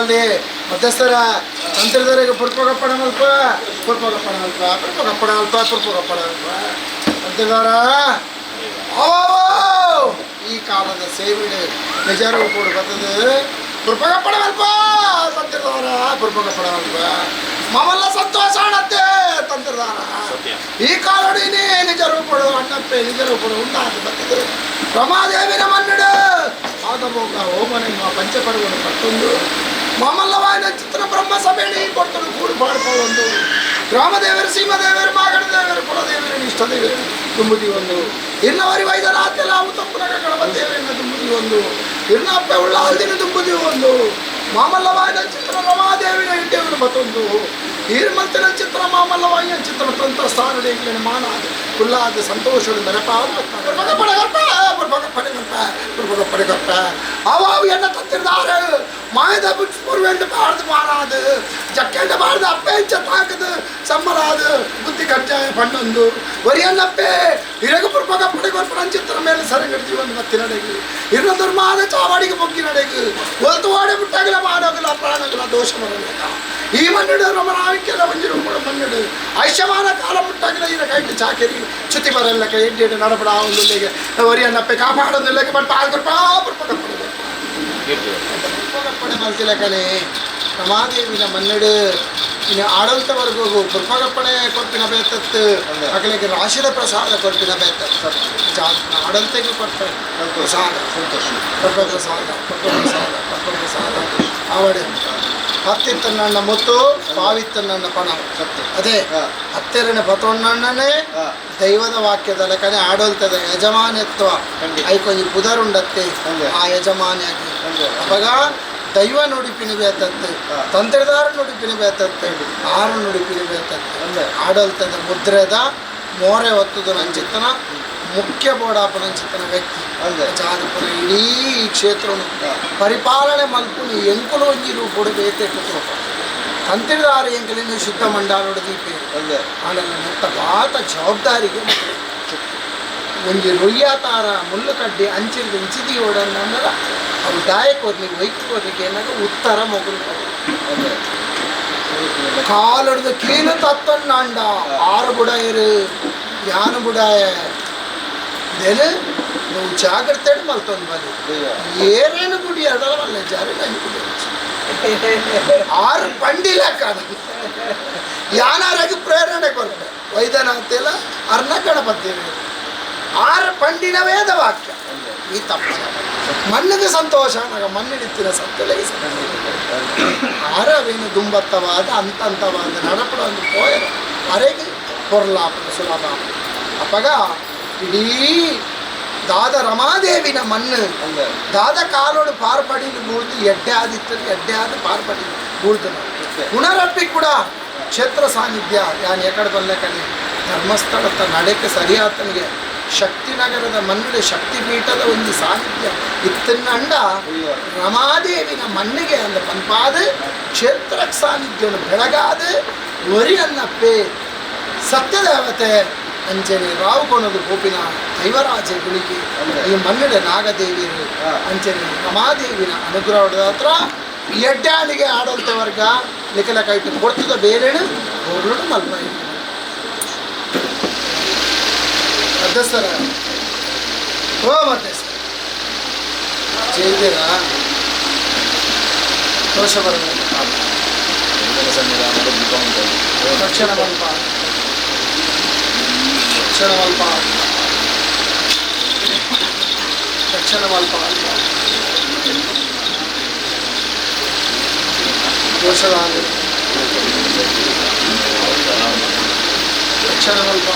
ಮಲ್ದಿ ಮಧ್ಯಸ್ಥರ ತಂತ್ರದವರಿಗೆ ಪುರ್ಪಗಪ್ಪಣ ಮಲ್ಪ ಪುರ್ಪಗಪ್ಪಣ ಅಲ್ಪ ಪುರ್ಪಗಪ್ಪಣ ಅಲ್ಪ ಪುರ್ಪಗಪ್ಪಣ ಅಲ್ಪ ತಂತ್ರದವರ ಈ ಕಾಲದ ಸೇವೆಡೆ ನಿಜರೂಪೋಡು ಬರ್ತದೆ ಪುರ್ಪಗಪ್ಪಣ ಅಲ್ಪ ತಂತ್ರದವರ ಪುರ್ಪಗಪ್ಪಣ ಅಲ್ಪ ಮಮಲ್ಲ ಸಂತೋಷ ಆಣತ್ತೆ ತಂತ್ರದಾರ ಈ ಕಾಲೋಡಿನೇ ನಿಜ ರೂಪಡು ಅಣ್ಣಪ್ಪೆ ನಿಜ ರೂಪಡು ಉಂಟಾದ ಬರ್ತದೆ ರಮಾದೇವಿನ ಮನ್ನಡು ಆಗಬೋಗ ಓಮನೆಂಬ ಪಂಚಪರ್ವನು ಪಟ್ಟೊಂದು ಮಾಮಲ್ಲವಾಯನ ಚಿತ್ರ ಬ್ರಹ್ಮ ಸಭೆಯಲ್ಲಿ ಕೊಡ್ತಡು ಕೂಡು ಪಾಡ್ಕೊಂಡು ಗ್ರಾಮದೇವರು ಸೀಮದೇವರು ಮಾಗಡ ದೇವರು ಕುಲದೇವರು ಇಷ್ಟದೇವರು ತುಂಬುದಿ ಒಂದು ಇರ್ನವರಿ ವೈದ್ಯರಾತೆಲ್ಲ ತಪ್ಪುನಗ ಗಣಪದೇವರನ್ನು ತುಂಬುದಿ ಒಂದು ಇರ್ನಪ್ಪೆ ಉಳ್ಳಾಲ್ದಿನ ತುಂಬುದಿ ಒಂದು ಮಾಮಲ್ಲವಾಯನ ಚಿತ್ರ ರಮಾದೇವಿನ ಇಂಟೇವನು ಮತ್ತೊಂದು ಈರ್ಮಂತಿನ ಚಿತ್ರ ಮಾಮಲ್ಲವಾಯಿನ ಚಿತ್ರ ತಂತ್ರ ಸ್ಥಾನಡಿಗಳ ಮಾನಾದ ಉಲ್ಲಾದ ಸಂತೋಷದ ಅವಾವು என்ன தத்திருந்தாரு மாயத புஷ்பூர்வேண்டு பாடுது மாறாது ಜಕ್ಕೆಂಡ ಬಾರ್ದು ಅಪ್ಪೆ ತಾಕದು ಸಮ್ಮರಾದು ಬುದ್ಧಿ ಕಜ್ಜಾಯ ಪಣ್ಣೊಂದು ಒರಿಯನ್ನಪ್ಪೆ ಇರಗ ಪುರ್ಪಗ ಪಡೆಗೊರ್ಪಣ ಚಿತ್ರ ಮೇಲೆ ಸರಂಗಡಿ ಜೀವನ ಮತ್ತಿನಡೆಗೆ ಇರ್ನ ದುರ್ಮಾದ ಚಾವಾಡಿಗೆ ಬೊಗ್ಗಿನಡೆಗೆ ಒಲ್ತು ಓಡೆ ಬಿಟ್ಟಾಗಲ ಮಾನೋಗಲ ಪ್ರಾಣಗಲ ದೋಷ ಬರಲೇಕ ಈ ಮನ್ನಿಡು ರಮರಾವಿಕೆಲ್ಲ ಮಂಜಿರು ಕೂಡ ಮನ್ನಿಡು ಐಷಮಾನ ಕಾಲ ಮುಟ್ಟಾಗಲ ಇರ ಕೈಟ್ ಚಾಕೆರಿ ಚ್ಯುತಿ ಬರಲ್ಲಕ ಎಡ್ಡೆಡು ನಡಬಡ ಒಂದುಲ್ಲೆಗೆ ಒರಿಯನ್ನಪ್ಪೆ ಕಾಪಾಡೊಂದುಲ್ಲೆಗೆ ಬಟ್ ಪಾಲ್ಗೊರ್ಪ ಪುರ್ಪಗ ಪುರ್ಪಗಪ್ಪಣೆ ಮಲ್ತಿಲಕನೆ ರಮಾದೇವಿನ ಮನ್ನಡು ಇನ್ನು ಆಡಳಿತವರೆಗೂ ಪುರ್ಪಗಪ್ಪಣೆ ಕೊರ್ಪಿನ ಬೇತತ್ತು ಅಗಲಿಗೆ ರಾಶಿದ ಪ್ರಸಾದ ಕೊರ್ಪಿನ ಬೇತತ್ತು ಆಡಳಿತಕ್ಕೆ ಕೊಟ್ಟೆ ಪ್ರಸಾದ ಪುರ್ಪ ಪ್ರಸಾದ ಪುರ್ಪ ಪ್ರಸಾದ ಪುರ್ಪ ಪ್ರಸಾದ ಆವಡೆ ಹತ್ತಿತ್ತನ್ನ ಮುತ್ತು ಪಾವಿತ್ತನ್ನ ಪಣ ಅದೇ ಹತ್ತೆರನ ಪತೊಣ್ಣನೇ ದೈವದ ವಾಕ್ಯದ ಲೆಕ್ಕನೆ ಆಡಳಿತದ ಯಜಮಾನ್ಯತ್ವ ಐಕೊಂಜಿ ಪುದರುಂಡತ್ತೆ ಆ ಯಜಮಾನಿಯಾಗಿ ಅವಾಗ ದೈವ ನುಡಿಪಿನ ಬೇತತ್ತೆ ತಂತ್ರದಾರ ನುಡಿಪಿನ ಬೇತತ್ತೆ ಆರು ನುಡಿಪಿನ ಬೇತತ್ತೆ ಆಡಳಿತದ ಮುದ್ರೆದ ಮೋರೆ ಒತ್ತುದು ನಂಚಿತ್ತನ ಮುಖ್ಯ ಬೋಡಾಪ ನಂಚಿತ್ತನ ವ್ಯಕ್ತಿ ಜಾದಪುರ ಇಡೀ ಈ ಕ್ಷೇತ್ರನು ಪರಿಪಾಲನೆ ಮಲ್ಪುನಿ ಎಂಕುಲು ಒಂಜಿ ರೂಪುಡು ಬೇತೆ ತಂತ್ರಿದಾರ ಎಂಕಲಿನ ಶುದ್ಧ ಮಂಡಾಲೋಡು ದೀಪೆ ಆಂಡಲ ನೆತ್ತ ಬಾತ ಜವಾಬ್ದಾರಿಗೆ ಒಂಜಿ ರೊಯ್ಯಾತಾರ ಮುಳ್ಳು ಕಡ್ಡಿ ಅಂಚಿರ್ದು ಇಂಚಿದಿ ಓಡನ್ನಲ್ಲ ಅವು ದಾಯಕೋರ್ನಿಗೆ ವೈಕೋರ್ನಿಗೆ ಏನಾಗ ಉತ್ತರ ಮೊಗಲು ಕಾಲೊಡ್ದು ಕೀಲು ತತ್ತೊಂಡ ಆರು ಬುಡಾಯರು ಯಾನು ಬುಡಾಯ ಇದೇನು నువ్వు జాగ్రత్త మళ్తోంది మరి ఏరైనా గుడి అడల జారి గుడి ಆರು ಪಂಡಿಲ ಕಾಣ ಯಾನಾರಾಗಿ ಪ್ರೇರಣೆ ಕೊರತೆ ವೈದ್ಯನಾಥೆಲ್ಲ ಅರ್ಣ ಗಣಪತಿ ಆರು ಪಂಡಿನ ವೇದ ವಾಕ್ಯ ಈ ತಪ್ಪ ಮಣ್ಣಿಗೆ ಸಂತೋಷ ನಾಗ ಮಣ್ಣಿಡಿತ್ತಿನ ಸತ್ತಲೆಗೆ ಸಂತೋಷ ಆರವೇನು ದುಂಬತ್ತವಾದ ಅಂತಂತವಾದ ನಡಪಡ ಒಂದು ಪೋಯರ ಅರೆಗೆ ಪೊರ್ಲಾಪನ ಸುಲಭ ಅಪಗ ಇಡೀ ದಾದ ರಮಾದೇವಿನ ಮಣ್ಣು ದಾದ ಕಾಲೋಡು ಪಾರ್ಪಡಿಲು ಬೂಳ್ದು ಎಡ್ಡೆ ಆದಿತ್ತದು ಎಡ್ಡೆ ಆದ ಪಾರ್ಪಡಿ ಬೂಳ್ದು ಪುನರಪ್ಪಿ ಕೂಡ ಕ್ಷೇತ್ರ ಸಾನ್ನಿಧ್ಯ ಯಾನ್ ಎಕಡೆ ಬಲ್ಲೆಕಡೆ ಧರ್ಮಸ್ಥಳದ ನಡೆಕೆ ಸರಿಯಾತನಿಗೆ ಶಕ್ತಿನಗರದ ಮಣ್ಣಿನ ಶಕ್ತಿಪೀಠದ ಒಂದು ಸಾನ್ನಿಧ್ಯ ಇತ್ತನ್ನಂಡ ರಮಾದೇವಿನ ಮಣ್ಣಿಗೆ ಅಂದ ಪಂಪಾದ ಕ್ಷೇತ್ರ ಸಾನ್ನಿಧ್ಯವನ್ನು ಬೆಳಗಾದ ಒರಿ ಅನ್ನಪ್ಪೆ ಸತ್ಯದೇವತೆ ಅಂಚನೆ ರಾವುಕೊಣದು ಗೋಪಿನ ದೈವರಾಜ ಗುಳಿಗೆ ಈ ಮಣ್ಣಿನ ನಾಗದೇವಿಯರು ಅಂಚನೆ ರಮಾದೇವಿನ ಅನುಗ್ರಹದ ಹತ್ರ ಎಡ್ಡಾಣಿಗೆ ಆಡಳಿತ ವರ್ಗ ಲಿಖಲ ಕೈಟು ಕೊಡ್ತದ ಬೇರೆನು ಹೊರಡು ಮಲ್ಪ ಮಧ್ಯಸ್ಥರ ಓ ಮಧ್ಯಸ್ಥರ ചെയ്തിരാ ದೋಷ ಬರಬೇಕು ತಕ್ಷಣ ಮಲ್ಪ ತಕ್ಷಣ ಮಲ್ಪ ತಕ್ಷಣ ಮಲ್ಪ ದೋಷದ ತಕ್ಷಣ ಮಲ್ಪ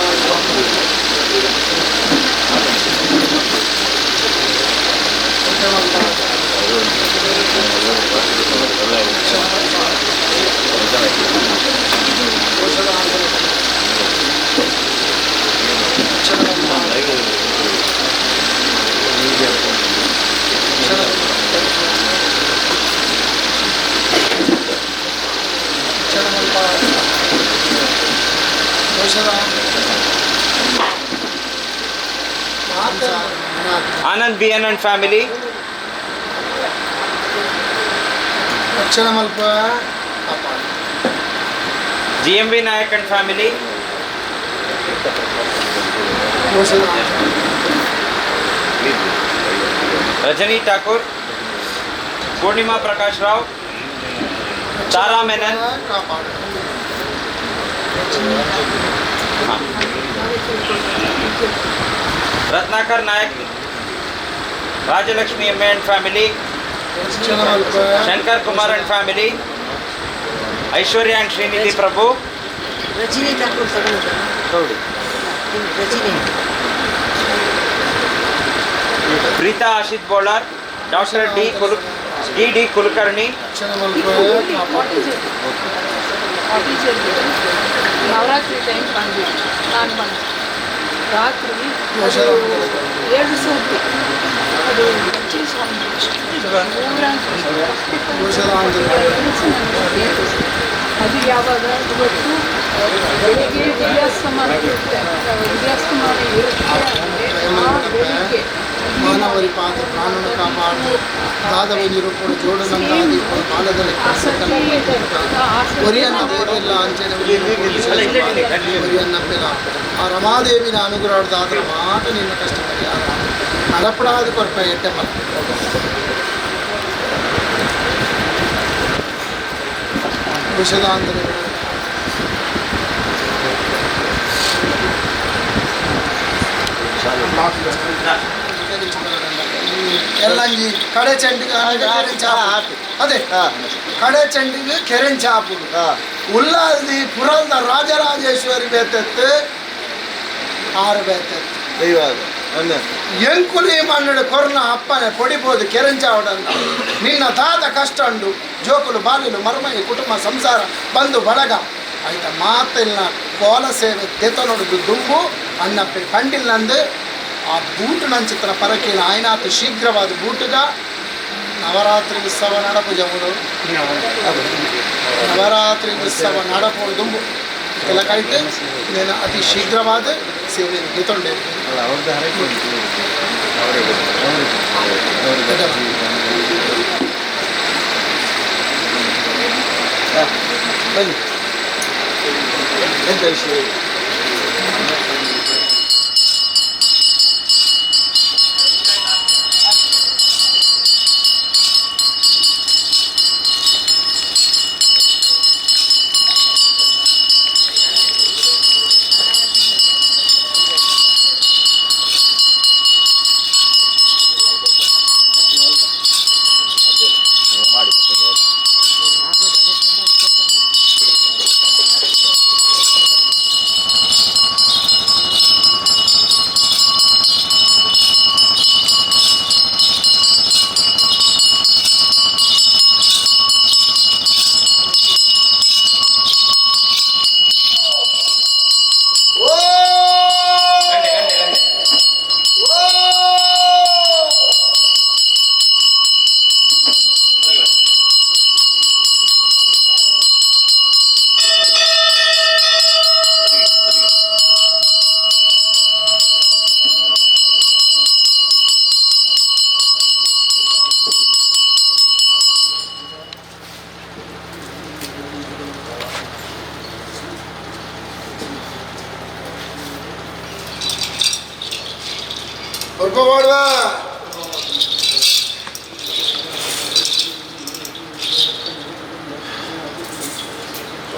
Anand BN and family. ರಕ್ಷಣೆ ಮಲ್ಪ ಕಾಪಾಡು. GMV Nayak and family. Rajani Thakur, Purnima Prakash Rao, Tara Menon. ಕಾಪಾಡು. Ratnakar Nayak, Rajalakshmi M and family, ರಕ್ಷಣೆ ಮಲ್ಪ Shankar Kumar and family, Aishwarya and Srinidhi Prabhu. Rajani Thakur ತಗೊಂಡು Rajani. Preetha Ashith Bolar, doctor D Kul D D Kulkarni. ರಕ್ಷಣೆ ಮಲ್ಪ ಕಾಪಾಡು. Navratri time ಬಂದ್ವಿ, ನಾನು ಬಂದೆ ರಾತ್ರಿ 2 ಸೂಟಿ ಅದು ಅದು ಯಾವಾಗ ಇವತ್ತು ಬೆಳಿಗ್ಗೆ ವಿದ್ಯಾಸ್ತಮಾನ ಇರುತ್ತೆ, ವಿದ್ಯಾಸ್ತಮಾನ ಇರುತ್ತೆ ಆ ಬೆಳಿಗ್ಗೆ ಮಾನವರಿ ಪಾದ ಪ್ರಾಣನ ಕಾಪಾಡು. ದಾದವಂಜಿ ರೂಪುಡು ಜೋಡು ನಂದಾದಿ ಬಾಲದಲ್ಲಿ ಒರಿಯನ್ನ ಬೇರೆಲ್ಲ ಅಂಚೆನೆ ಒರಿಯನ್ನ ಪೆಲ ಆ ರಮಾದೇವಿನ ಅನುಗ್ರಹದಾದ್ರ ಮಾಟ ನಿನ್ನ ಕಷ್ಟ ಪರಿಹಾರ ನಡಪಡಾದ ಕೊರಪ ಎಡ್ಡೆ ಮಲ ವಿಷದಾಂತರ ಎಲ್ಲಂಜಿ ಕಡೆ ಚೆಂಡಿಗೆ ಕೆರೆಂಚಾಪು, ಅದೇ ಕಡೆ ಚೆಂಡಿಗೆ ಕೆರೆಂಚಾಪು. ಉಲ್ಲಾಲ್ದಿ ಪುರಲ್ದ ರಾಜರಾಜೇಶ್ವರಿ ಬೇತೆತ್ತು ಆರು ಬೇತೆತ್ತು ಎಂಕುಲಿ ಮಣ್ಣು ಕೊರ್ನ ಅಪ್ಪನೆ ಪೊಡಿಬೋದು ಕೆರೆಂಚಾವಡಂದ ನಿನ್ನ ತಾತ ಕಷ್ಟ ಉಂಡು ಜೋಕುಲು ಬಾಲಿಲು ಮರ್ಮಯಿ ಕುಟುಂಬ ಸಂಸಾರ ಬಂದು ಬಳಗ ಆಯ್ತ ಮಾತಿಲ್ಲ ಕೋಲ ಸೇವೆ ದೆತನೊಡುದು ದುಂಬು ಅಣ್ಣಪ್ಪೆ ಕಂಡಿಲ್ಲಂದು ಆ ಬೂಟು ನಂಚಿತ್ರ ಪರಕೇನ ಆಯ್ನಾತು ಶೀಘ್ರವಾದ ಬೂಟುಗ ನವರಾತ್ರಿ ಉತ್ಸವ ನಡಪು ಜಮುಡು ನವರಾತ್ರಿ ಉತ್ಸವ ನಡಪು ದುಂಬು ಇದೆಲ್ಲ ಕೈತೆ నేను ಅತಿ ಶೀಘ್ರವಾದ ಸೇವೆಯನ್ನು ಗೆತೊಂಡೆ. ಬನ್ನಿ, ಎಂತ ವಿಷಯ?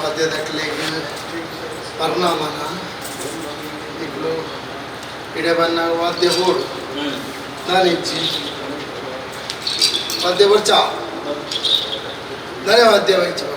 ವಾದ್ಯದಕ್ಲೆಗ್ ಪರಿಣಾಮನ ಇಕ್ಲು ಇಡೆ ಬನ್ನಾಗ ವಾದ್ಯ ಬೋಡು ನಾನಿಜ್ಜಿ ವಾದ್ಯ ಬರ್ಚಾ ನಾನೇ ವಾದ್ಯ ವಹಿಸಿ ಬಕ್ಕ.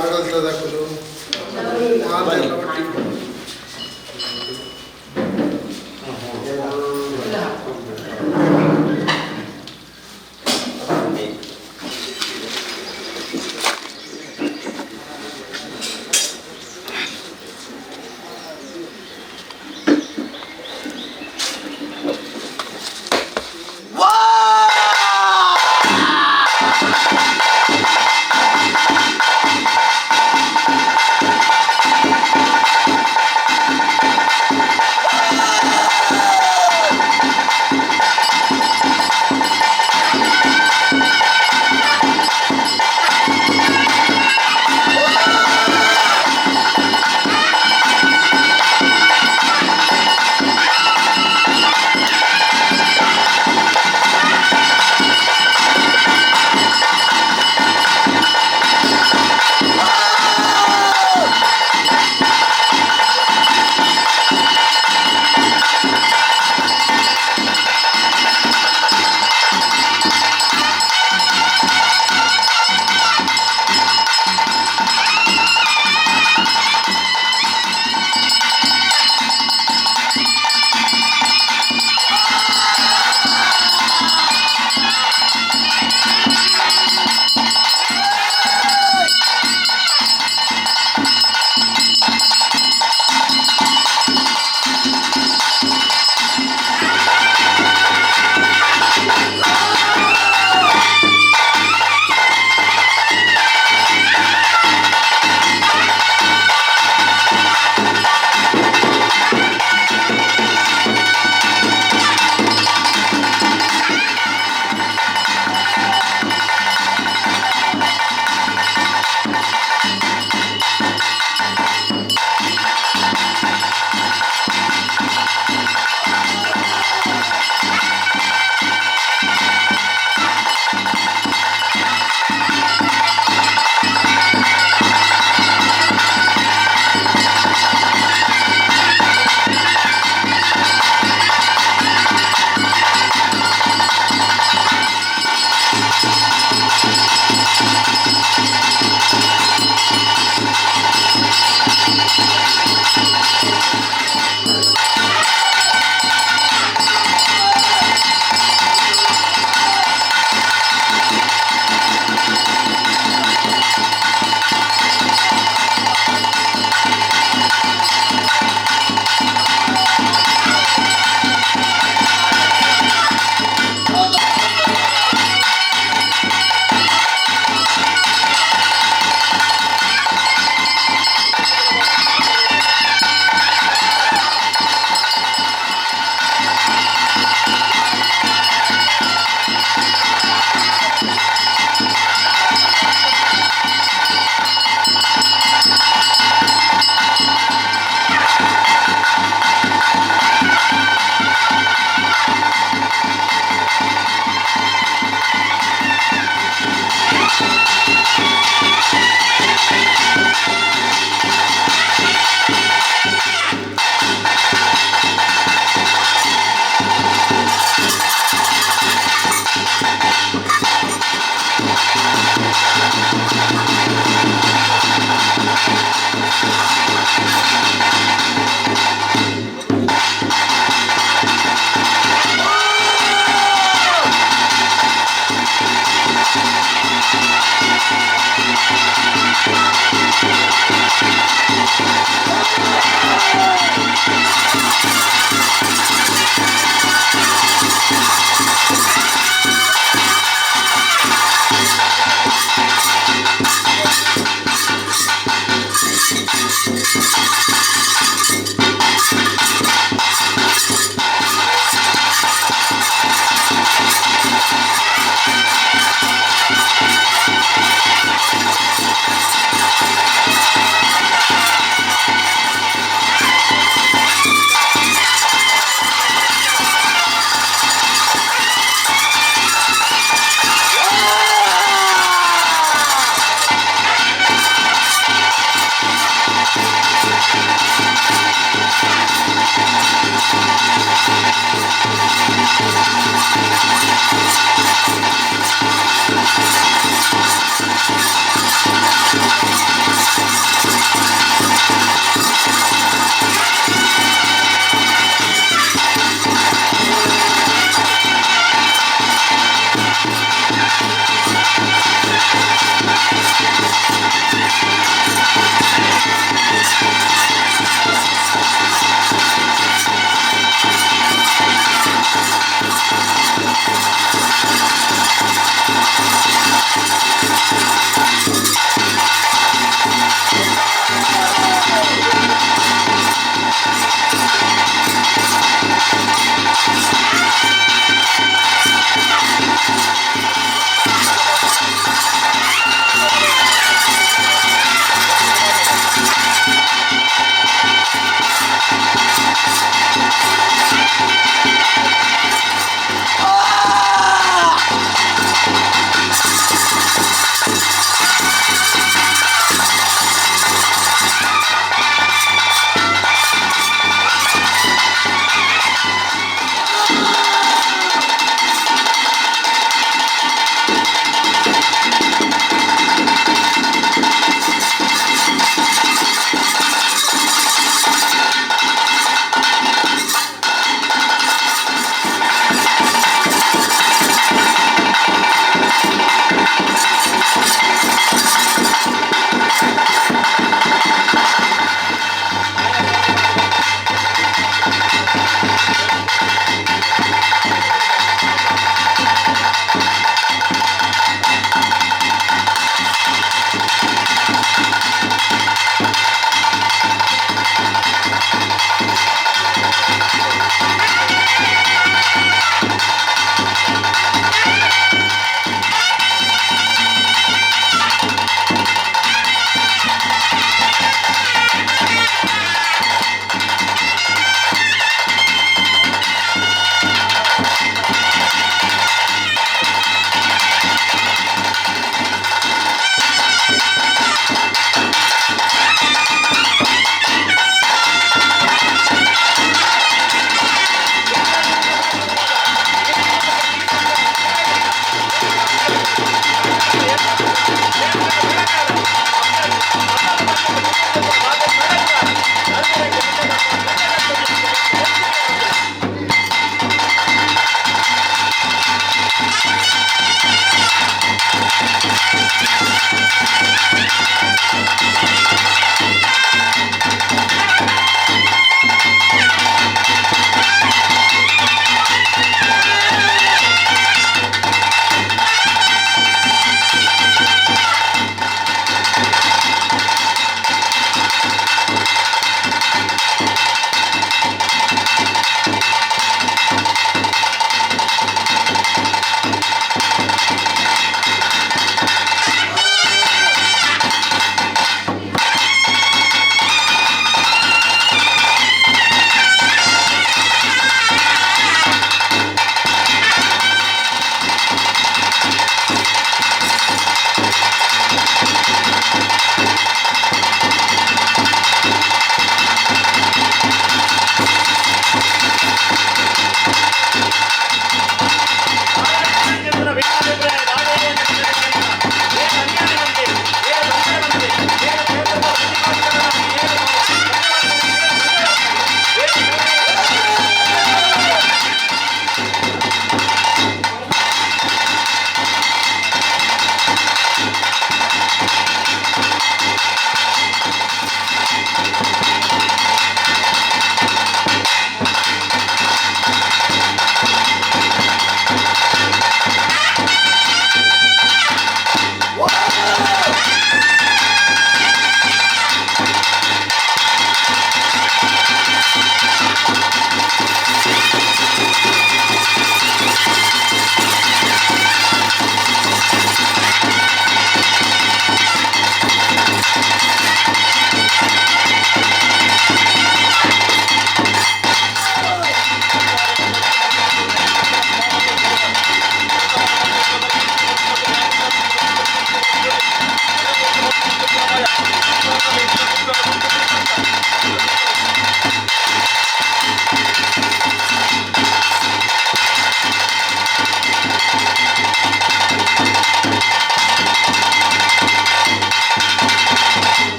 ಆಡಳಿತದಕುಲು ಮಾತೆಲ್ಲ ಒಟ್ಟಿಗೆ. ವಾ!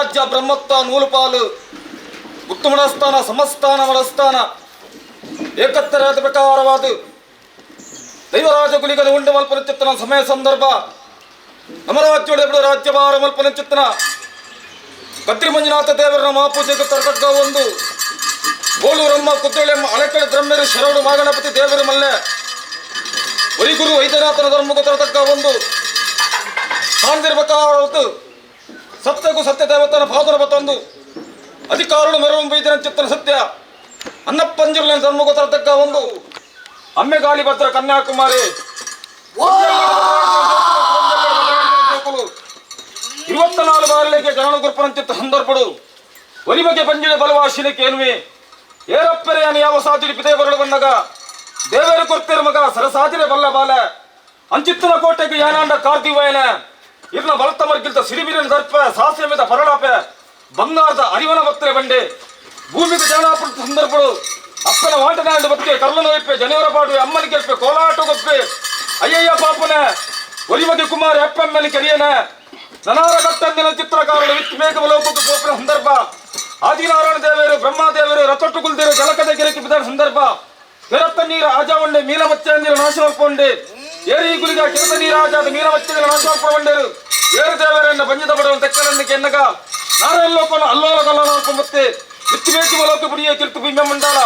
ರಾಜ್ಯ ಬ್ರಹ್ಮತ್ವ ನೂಲುಪಾಲು ಉತ್ತಮಸ್ಥಾನ ಸಮಸ್ಥಾನ ಮಡಸ್ಥಾನ ಏಕತ್ತರಾದ ಪ್ರಕಾರವಾದ ದೈವರಾಜ ಗುಲಿಗನ ಉಂಡು ಮಲ್ಪನ ಚಿತ್ತನ ಸಮಯ ಸಂದರ್ಭ ನಮ್ಮ ರಾಜ್ಯೋಡೆ ರಾಜ್ಯಭಾರ ಮಲ್ಪನ ಚಿತ್ತನ ಕತ್ರಿ ಮಂಜುನಾಥ ದೇವರ ಮಹಾಪೂಜೆಗೆ ತರತಕ್ಕ ಒಂದು ಬೋಳೂರಮ್ಮ ಕುದ್ರೋಳೆಮ್ಮ ಅಳೆಕಡೆ ದ್ರಮ್ಯರು ಶರವಣ ಮಾಗಣಪತಿ ದೇವರ ಮಲ್ಲೆ ವರಿಗುರು ವೈದ್ಯನಾಥನ ಧರ್ಮಕ್ಕೆ ತರತಕ್ಕ ಒಂದು ಸಾಂದಿರ್ಬೇಕಾದ ಸತ್ಯಗೂ ಸತ್ಯ ದೇವತನ ಪಾದರ ಬತ್ತೊಂದು ಅಧಿಕಾರಳು ಮೆರವು ಬೈದನ ಚಿತ್ತನ ಸತ್ಯ ಅನ್ನಪ್ಪಂಜುರ್ಲಿನ ಧರ್ಮಕ್ಕೆ ತರತಕ್ಕ ಒಂದು ಅಮ್ಮೆಗಾಳಿ ಭದ್ರ ಕನ್ಯಾಕುಮಾರಿ 24 ಬಾರಲಿಗೆ ಜನನ ಗುರುಪರಂಚಿತ್ತ ಸಂದರ್ಭಡು ಒಲಿಮಗೆ ಪಂಜಿನ ಬಲವಾಶಿನ ಕೇನುವೆ ಏರಪ್ಪರೆಯನ ಯಾವ ಸಾಧುರಿ ಪಿತೆ ಬರಳು ಬಂದಾಗ ದೇವರ ಕೊರ್ತಿರ ಮಗ ಸರಸಾದಿರೆ ಬಲ್ಲ ಬಾಲ ಅಂಚಿತ್ತನ ಕೋಟೆಗೆ ಯಾನಾಂಡ ಕಾರ್ದಿವಯನ ಇರ್ನ ಬಲತ ಮರ್ಗಿಲ್ತ ಸಿರಿಬಿರಿನ ದರ್ಪ ಸಾಸ್ಯಮಿದ ಪರಳಾಪೆ ಬಂಗಾರದ ಅರಿವನ ಭಕ್ತರ ಬಂಡೆ ಭೂಮಿಗೆ ಜಾಣಾಪುರ ಸಂದರ್ಭಡು ಅಪ್ಪನ ವಾಟನಾಂಡ ಬತ್ತೆ ಕರ್ಲನ ಒಯ್ಪೆ ಜನಿವರ ಪಾಡುವೆ ಅಮ್ಮನ ಕೆಲ್ಪೆ ಕೋಲಾಟ ಗೊಪ್ಪೆ ಅಯ್ಯಯ್ಯ ಪಾಪನ ಒಲಿಮಗೆ ಕುಮಾರ ಅಪ್ಪಮ್ಮನ ಕೆರಿಯನ ನನಾರ ಗಟ್ಟಂದಿನ ಚಿತ್ರಕಾರರು ವಿತ್ ಮೇಘ ಲೋಕಕ್ಕೆ ಗೋಪುರ ಸಂದರ್ಭ ಆದಿನಾರಾಯಣ ದೇವರು ಬ್ರಹ್ಮದೇವರು ರಥೊಟ್ಟು ಕುಲ್ದೇರು ಜಲಕದ ಗಿರಕಿ ಬಿದ್ದ ಸಂದರ್ಭ ಕೆರತ್ತ ನೀರ ಆಜಾವಂಡೆ ಮೀನಮಚ್ಚಂದಿರ ನಾಶವಲ್ಪೊಂಡೆ ಏರಿ ಗುಲಿಗ ಕೆರತ ನೀರ ಆಜಾದ ಮೀನಮಚ್ಚಂದಿರ ನಾಶವಲ್ಪೊಂಡೇರು ಏರು ದೇವರನ್ನ ಬಂಜಿದ ಬಡವನ ತೆಕ್ಕಲನ್ನು ಕೆನ್ನಗ ನಾರಾಯಣ ಲೋಕನ ಅಲ್ಲೋಲ ಕಲ್ಲೋಲ ಮತ್ತೆ ವಿತ್ ಮೇಘ ಲೋಕ ಬುಡಿಯ ಕಿರ್ತು ಭೀಮ ಮಂಡಲ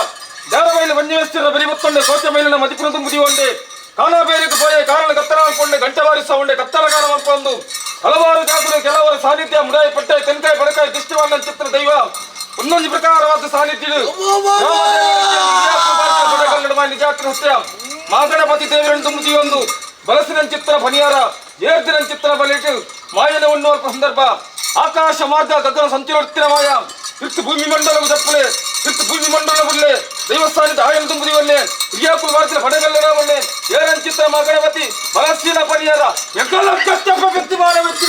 ದೇವರಬೈಲು ಬಂಜವೇಸ್ತಿರ ಬರಿ ಮತ್ತೊಂಡೆ ಕೋಚ ಮೈಲಿನ ಮದಿಪುರದ ಮುದಿಯೊಂಡೆ ಕಾಣಬೇರಿಗೆ ಪೋಯೆ ಕಾರಣ ಕತ್ತಲಾಲ್ಕೊಂಡೆ ಗಂಟೆ ಬಾರಿಸ ಉಂಡೆ ಕತ್ತಲಗಾರ ಮಲ್ಪೊಂದು ಹಲವಾರು ಜಾಗರು ಕೆಲವರ ಸಾನ್ನಿಧ್ಯ ಮುಡಾಯಿ ಪಟ್ಟೆ ತೆನ್ಕಾಯಿ ಬಡಕಾಯಿ ದೃಷ್ಟಿವಾದ ಚಿತ್ರ ದೈವ ಒಂದೊಂದು ಪ್ರಕಾರವಾದ ಸಾನ್ನಿಧ್ಯ ನಿಜಾತ್ರ ಸತ್ಯ ಮಾಗಣಪತಿ ದೇವರನ್ನು ತುಂಬುದಿಯೊಂದು ಬಲಸಿನ ಚಿತ್ರ ಪನಿಯಾರ ಏರ್ದಿನ ಚಿತ್ರ ಬಲಿಟು ಮಾಯನ ಉಣ್ಣುವ ಸಂದರ್ಭ ಆಕಾಶ ಮಾರ್ಗ ಗಗನ ಸಂಚಲೋತ್ತಿನ ಮಾಯ ಇರ್ತು ಭೂಮಿ ಮಂಡಲವು ದಪ್ಪಲೆ ಇರ್ತು ಭೂಮಿ ಮಂಡಲ ಬುಡ್ಲೆ ದೇವಸ್ಥಾನದ ಆಯನ ತುಂಬುದಿವನ್ನೇ ಹಿರಿಯಾಕುಲು ವಾರ್ತಿನ ಪಡೆಗಲ್ಲವನ್ನೇ ಏರಂಚಿತ್ರ ಮಗಣಪತಿ ಬಲಸೀನ ಪರಿಹಾರ ಎಕಲ ಕಷ್ಟಪ ವ್ಯಕ್ತಿಮಾನ ವ್ಯಕ್ತಿ.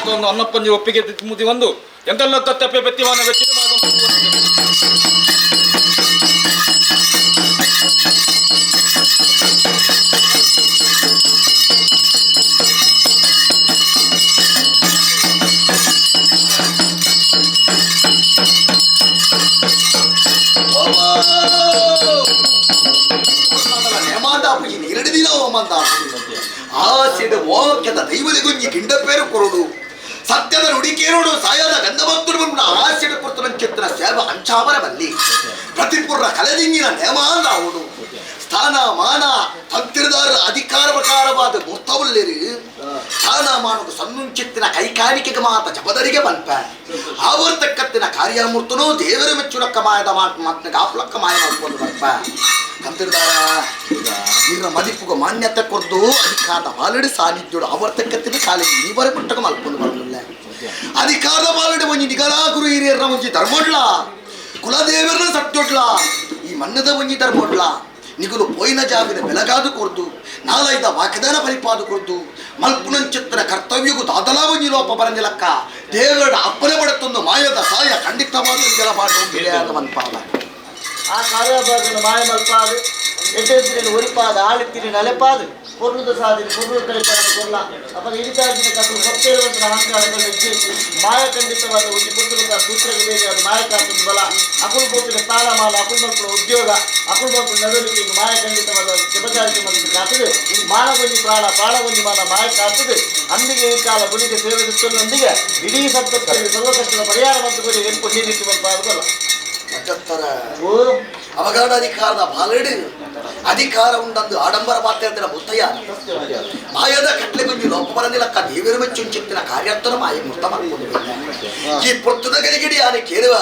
ಒಂದು ಅನ್ನಪ್ಪಂಜಿ ಒಪ್ಪಿಗೆ ಮುದಿ ಒಂದು ಎಂತೆಲ್ಲ ತಪ್ಪೆ ಬೆತ್ತಿವಾನ ಬೆಚ್ಚಿದ ಆಸೆದ ಓಕ್ಯದ ದೈವದಿಗುಂಜಿ ಗಿಂಡ ಪೇರು ಕೊರಡು ಸತ್ಯದ ನುಡಿಕೇರೋಡು ಸಾಯದ ಗಂಧಭಕ್ತರು ಬಂದ ಆಸೆಡ ಕೊರ್ತನ ಚಿತ್ರ ಸೇವ ಅಂಚಾವರ ಬಲ್ಲಿ ಪ್ರತಿಪುರ್ರ ಕಲದಿಂಗಿನ ನೇಮಾಂದ ಅವನು ಸ್ಥಾನ ಮಾನ ತಂತಿರದಾರ ಅಧಿಕಾರ ಪ್ರಕಾರವಾದ ಮೂರ್ತವಲ್ಲೇರು ಸ್ಥಾನ ಮಾನದ ಸನ್ನುಂಚಿತ್ತಿನ ಕೈಕಾರಿಕೆಗೆ ಮಾತ ಜಪದರಿಗೆ ಬನ್ಪ ಆವರ್ತಕ್ಕತ್ತಿನ ಕಾರ್ಯಮೂರ್ತನು ದೇವರ ಮೆಚ್ಚುಲಕ್ಕ ಮಾಯದ ಮಾತು ಗಾಫಲಕ್ಕ ಮಾಯ ಮಾಡ್ಕೊಂಡು ಬರ್ಪ ತಂತಿರದಾರ ಇರ ಮದಿಪುಗ ಮಾನ್ಯತೆ ಕೊರ್ದು ಅಧಿಕಾರದ ಬಾಲಡಿ ಸಾನ್ನಿಧ್ಯೋಡು ಆವರ್ತಕ್ಕತ್ತಿನ ಕಾಲಿ ನೀವರೆ ಪುಟ್ಟಕ ಮಲ್ಕೊಂಡು ಬರಲಿಲ್ಲ ಅಧಿಕಾರದ ಬಾಲಡಿ ಒಂಜಿ ನಿಗಲಾ ಗುರು ಹಿರಿಯರ ಒಂಜಿ ಧರ್ಮೊಡ್ಲ ಕುಲದೇವರನ್ನ ಸತ್ಯೊಡ್ಲ ಈ ಮನ್ನದ ಒಂಜಿ ಧರ್ಮೊಡ್ಲ ನಿಗುಲು ಪೋಯಿನ ಜಾಗಿನ ಬೆಲಗಾದು ಕೊರ್ದು ನಾಲೈದ ವಾಕದಾನ ಪರಿಪಾದು ಕೊರ್ದು ಮಲ್ಪುನಂಚಿತ್ತನ ಕರ್ತವ್ಯಗೂ ದಾದಲಾ ಒಂಜಿ ಲೋಪ ಬರಂದಿಲಕ್ಕ ದೇವರ ಅಪ್ಪನೆ ಪಡತ್ತೊಂದು ಮಾಯದ ಸಾಯ ಖಂಡಿತವಾದ ನಿಗಲ ಪಾಡು ಮನ್ಪಾದ ಆ ಕಾರ್ಯಭಾಗನ ಮಾಯ ಮಲ್ಪಾದು ಎಡ್ಡೆತ್ತಿನ ಒರಿಪಾದ ಆಳಿತ್ತಿನ ನಲೆಪಾದು ಪೊರ್ಲುದ ಸಾಧಿನ ಪೊರ್ಲು ಕಳಿಪಾದ ಕೊರ್ಲ ಅಪಗ ಇಡಿತಾದಿನ ಕತ್ತು ಕೊಟ್ಟೇರುವಂತ ಅಹಂಕಾರಗಳು ಮಾಯ ಖಂಡಿತವಾದ ಒಂದು ಪುಸ್ತಕ ಸೂತ್ರಕ್ಕೆ ಬೇಕಾದ ಮಾಯ ಕಾತದ ಬಲ ಅಕುಲ್ ಬೋಪಿನ ಸ್ಥಾನಮಾನ ಅಕುಲ್ ಮಕ್ಕಳ ಉದ್ಯೋಗ ಅಕುಲ್ ಮಕ್ಕಳ ನಡವಳಿಕೆ ಮಾಯ ಖಂಡಿತವಾದ ಜಪಚಾರಿಕೆ ಮತ್ತು ಕಾತದೆ ಮಾನಗೊಂಜಿ ಪ್ರಾಣ ಪ್ರಾಣಗೊಂಜಿ ಮಾನ ಮಾಯ ಕಾತದೆ ಅಂದಿಗೆ ಈ ಕಾಲ ಗುಣಿಗೆ ಸೇವೆ ಇಡೀ ಸಪ್ತಕ್ಕೆ ಸರ್ವಕಷ್ಟದ ಪರಿಹಾರ ಮತ್ತು ಗುರಿ ಎನ್ಪು ನೀತಿ ಬಲ್ಲ ಅವಗಾಢಾಧಿಕಾರದ ಬಾಲಡಿ ಅಧಿಕಾರ ಉಂಡಂದು ಆಡಂಬರ ಪಾತ್ರ ಮುತ್ತಯ್ಯ ಮಾಯದ ಕಟ್ಲೆ ಗುಂಜಿ ಲೋಪಬರನಿಲಕ್ಕ ದೇವಿರ ಮೆಚ್ಚುಂಚಿತ್ತಿನ ಕಾರ್ಯರ್ತನ ಮಾಯ ಮುರ್ತ ಮಾಡ್ಕೊಂಡು ಈ ಪೊರ್ತುದ ಗಡಿಗಡಿ ಯಾರು ಕೇಳುವ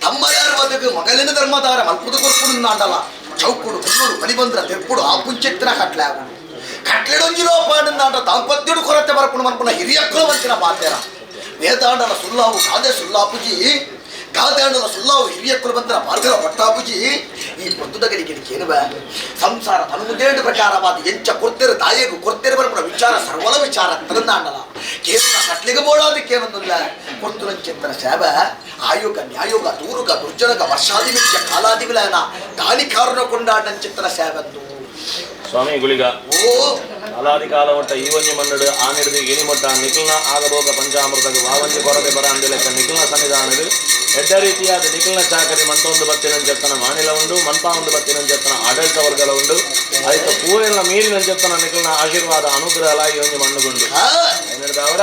ತಮ್ಮ ಯಾರು ಬದುಕು ಮಗಲಿನ ಧರ್ಮದಾರ ಮಲ್ಪುದು ಕೊರ್ಪುಡು ನಾಡಲ್ಲ ಚೌಕುಡು ಕುನ್ನುಡು ಬಲಿಬಂದ್ರ ತೆರ್ಪುಡು ಆ ಪುಂಚಿತ್ತಿನ ಕಟ್ಲೆ ಆಗುಡು ಕಟ್ಲೆಡೊಂಜಿ ಲೋಪಾಡಿಂದಾಂಡ ದಾಂಪತ್ಯುಡು ಕೊರತೆ ಬರಪುಡು ಮನ್ಪುನ ಹಿರಿಯಕ್ಕಳು వంచిన ಪಾತ್ಯರ ವೇದಾಂಡಲ ಸುಲ್ಲಾವು ಗಾದೆ ಸುಲ್ಲಾಪುಜಿ ಗಾದಾಂಡಲ ಸುಲ್ಲಾವು ಹಿರಿಯಕ್ಕಳು ಬಂದ್ರ ಮಾರ್ಗರ ಪಟ್ಟಾಪುಜಿ ಈ ಪೊರ್ತುದಗಲಿಗೆ ಕೇನುವ ಸಂಸಾರ ತನುಮುದೇಡು ಪ್ರಕಾರವಾದ ಎಂಚ ಕೊರ್ತಿರ ತಾಯಿಗೂ ಕೊರ್ತಿರ ಬರಪುನ ವಿಚಾರ ಸರ್ವಲ ವಿಚಾರ ತರಂದಾಂಡಲ ಕೇನುನ ಕಟ್ಲಿಗೆ ಬೋಡಾದ ಕೇನೊಂದಿಲ್ಲ ಕೊರ್ತುನಂಚಿತ್ತನ ಸೇವ ಆಯೋಗ ನ್ಯಾಯೋಗ ದೂರುಗ ದುರ್ಜನಗ ವರ್ಷಾಧಿಮಿತ್ಯ ಕಾಲಾದಿವಿಲಯನ ದಾನಿಕಾರನ ಕೊಂಡಾಡಂಚಿತ್ತನ ಸೇವಂದು ಸ್ವಾಮಿ ಗುಳಿಗ ಅಲಾದಿ ಕಾಲ ಮಟ್ಟ ಈ ಒಂಜಿ ಮಣ್ಣಡು ಆನಿಡ್ದು ಇನಿ ಮೊಟ್ಟ ನಿಖಿಲ್ನ ಆಗಭೋಗ ಪಂಚಾಮೃತಕ್ಕೆ ವಾವಂಜಿ ಕೊರತೆ ಬರ ಅಂದಿಲೆಕ್ಕ ನಿಖಿಲ್ನ ಸನ್ನಿಧಾನದು ಎಡ್ಡ ರೀತಿಯಾದ ನಿಖಿಲ್ನ ಚಾಕರಿ ಮಂತೊಂದು ಬತ್ತಿನಂచెತ್ತನ ಮಾನಿಲ ಉಂಡು ಮಂತ ಒಂದು ಬತ್ತಿನಂచెತ್ತನ ಆಡಳಿತ ವರ್ಗಲ ಉಂಡು ಆಯ್ತು ಪೂರೆಲ್ಲ ಮೀರಿನಂచెತ್ತನ ನಿಖಿಲ್ನ ಆಶೀರ್ವಾದ ಅನುಗ್ರಹ ಈ ಒಂಜಿ ಮಣ್ಣುಗುಂಡು ಅವರ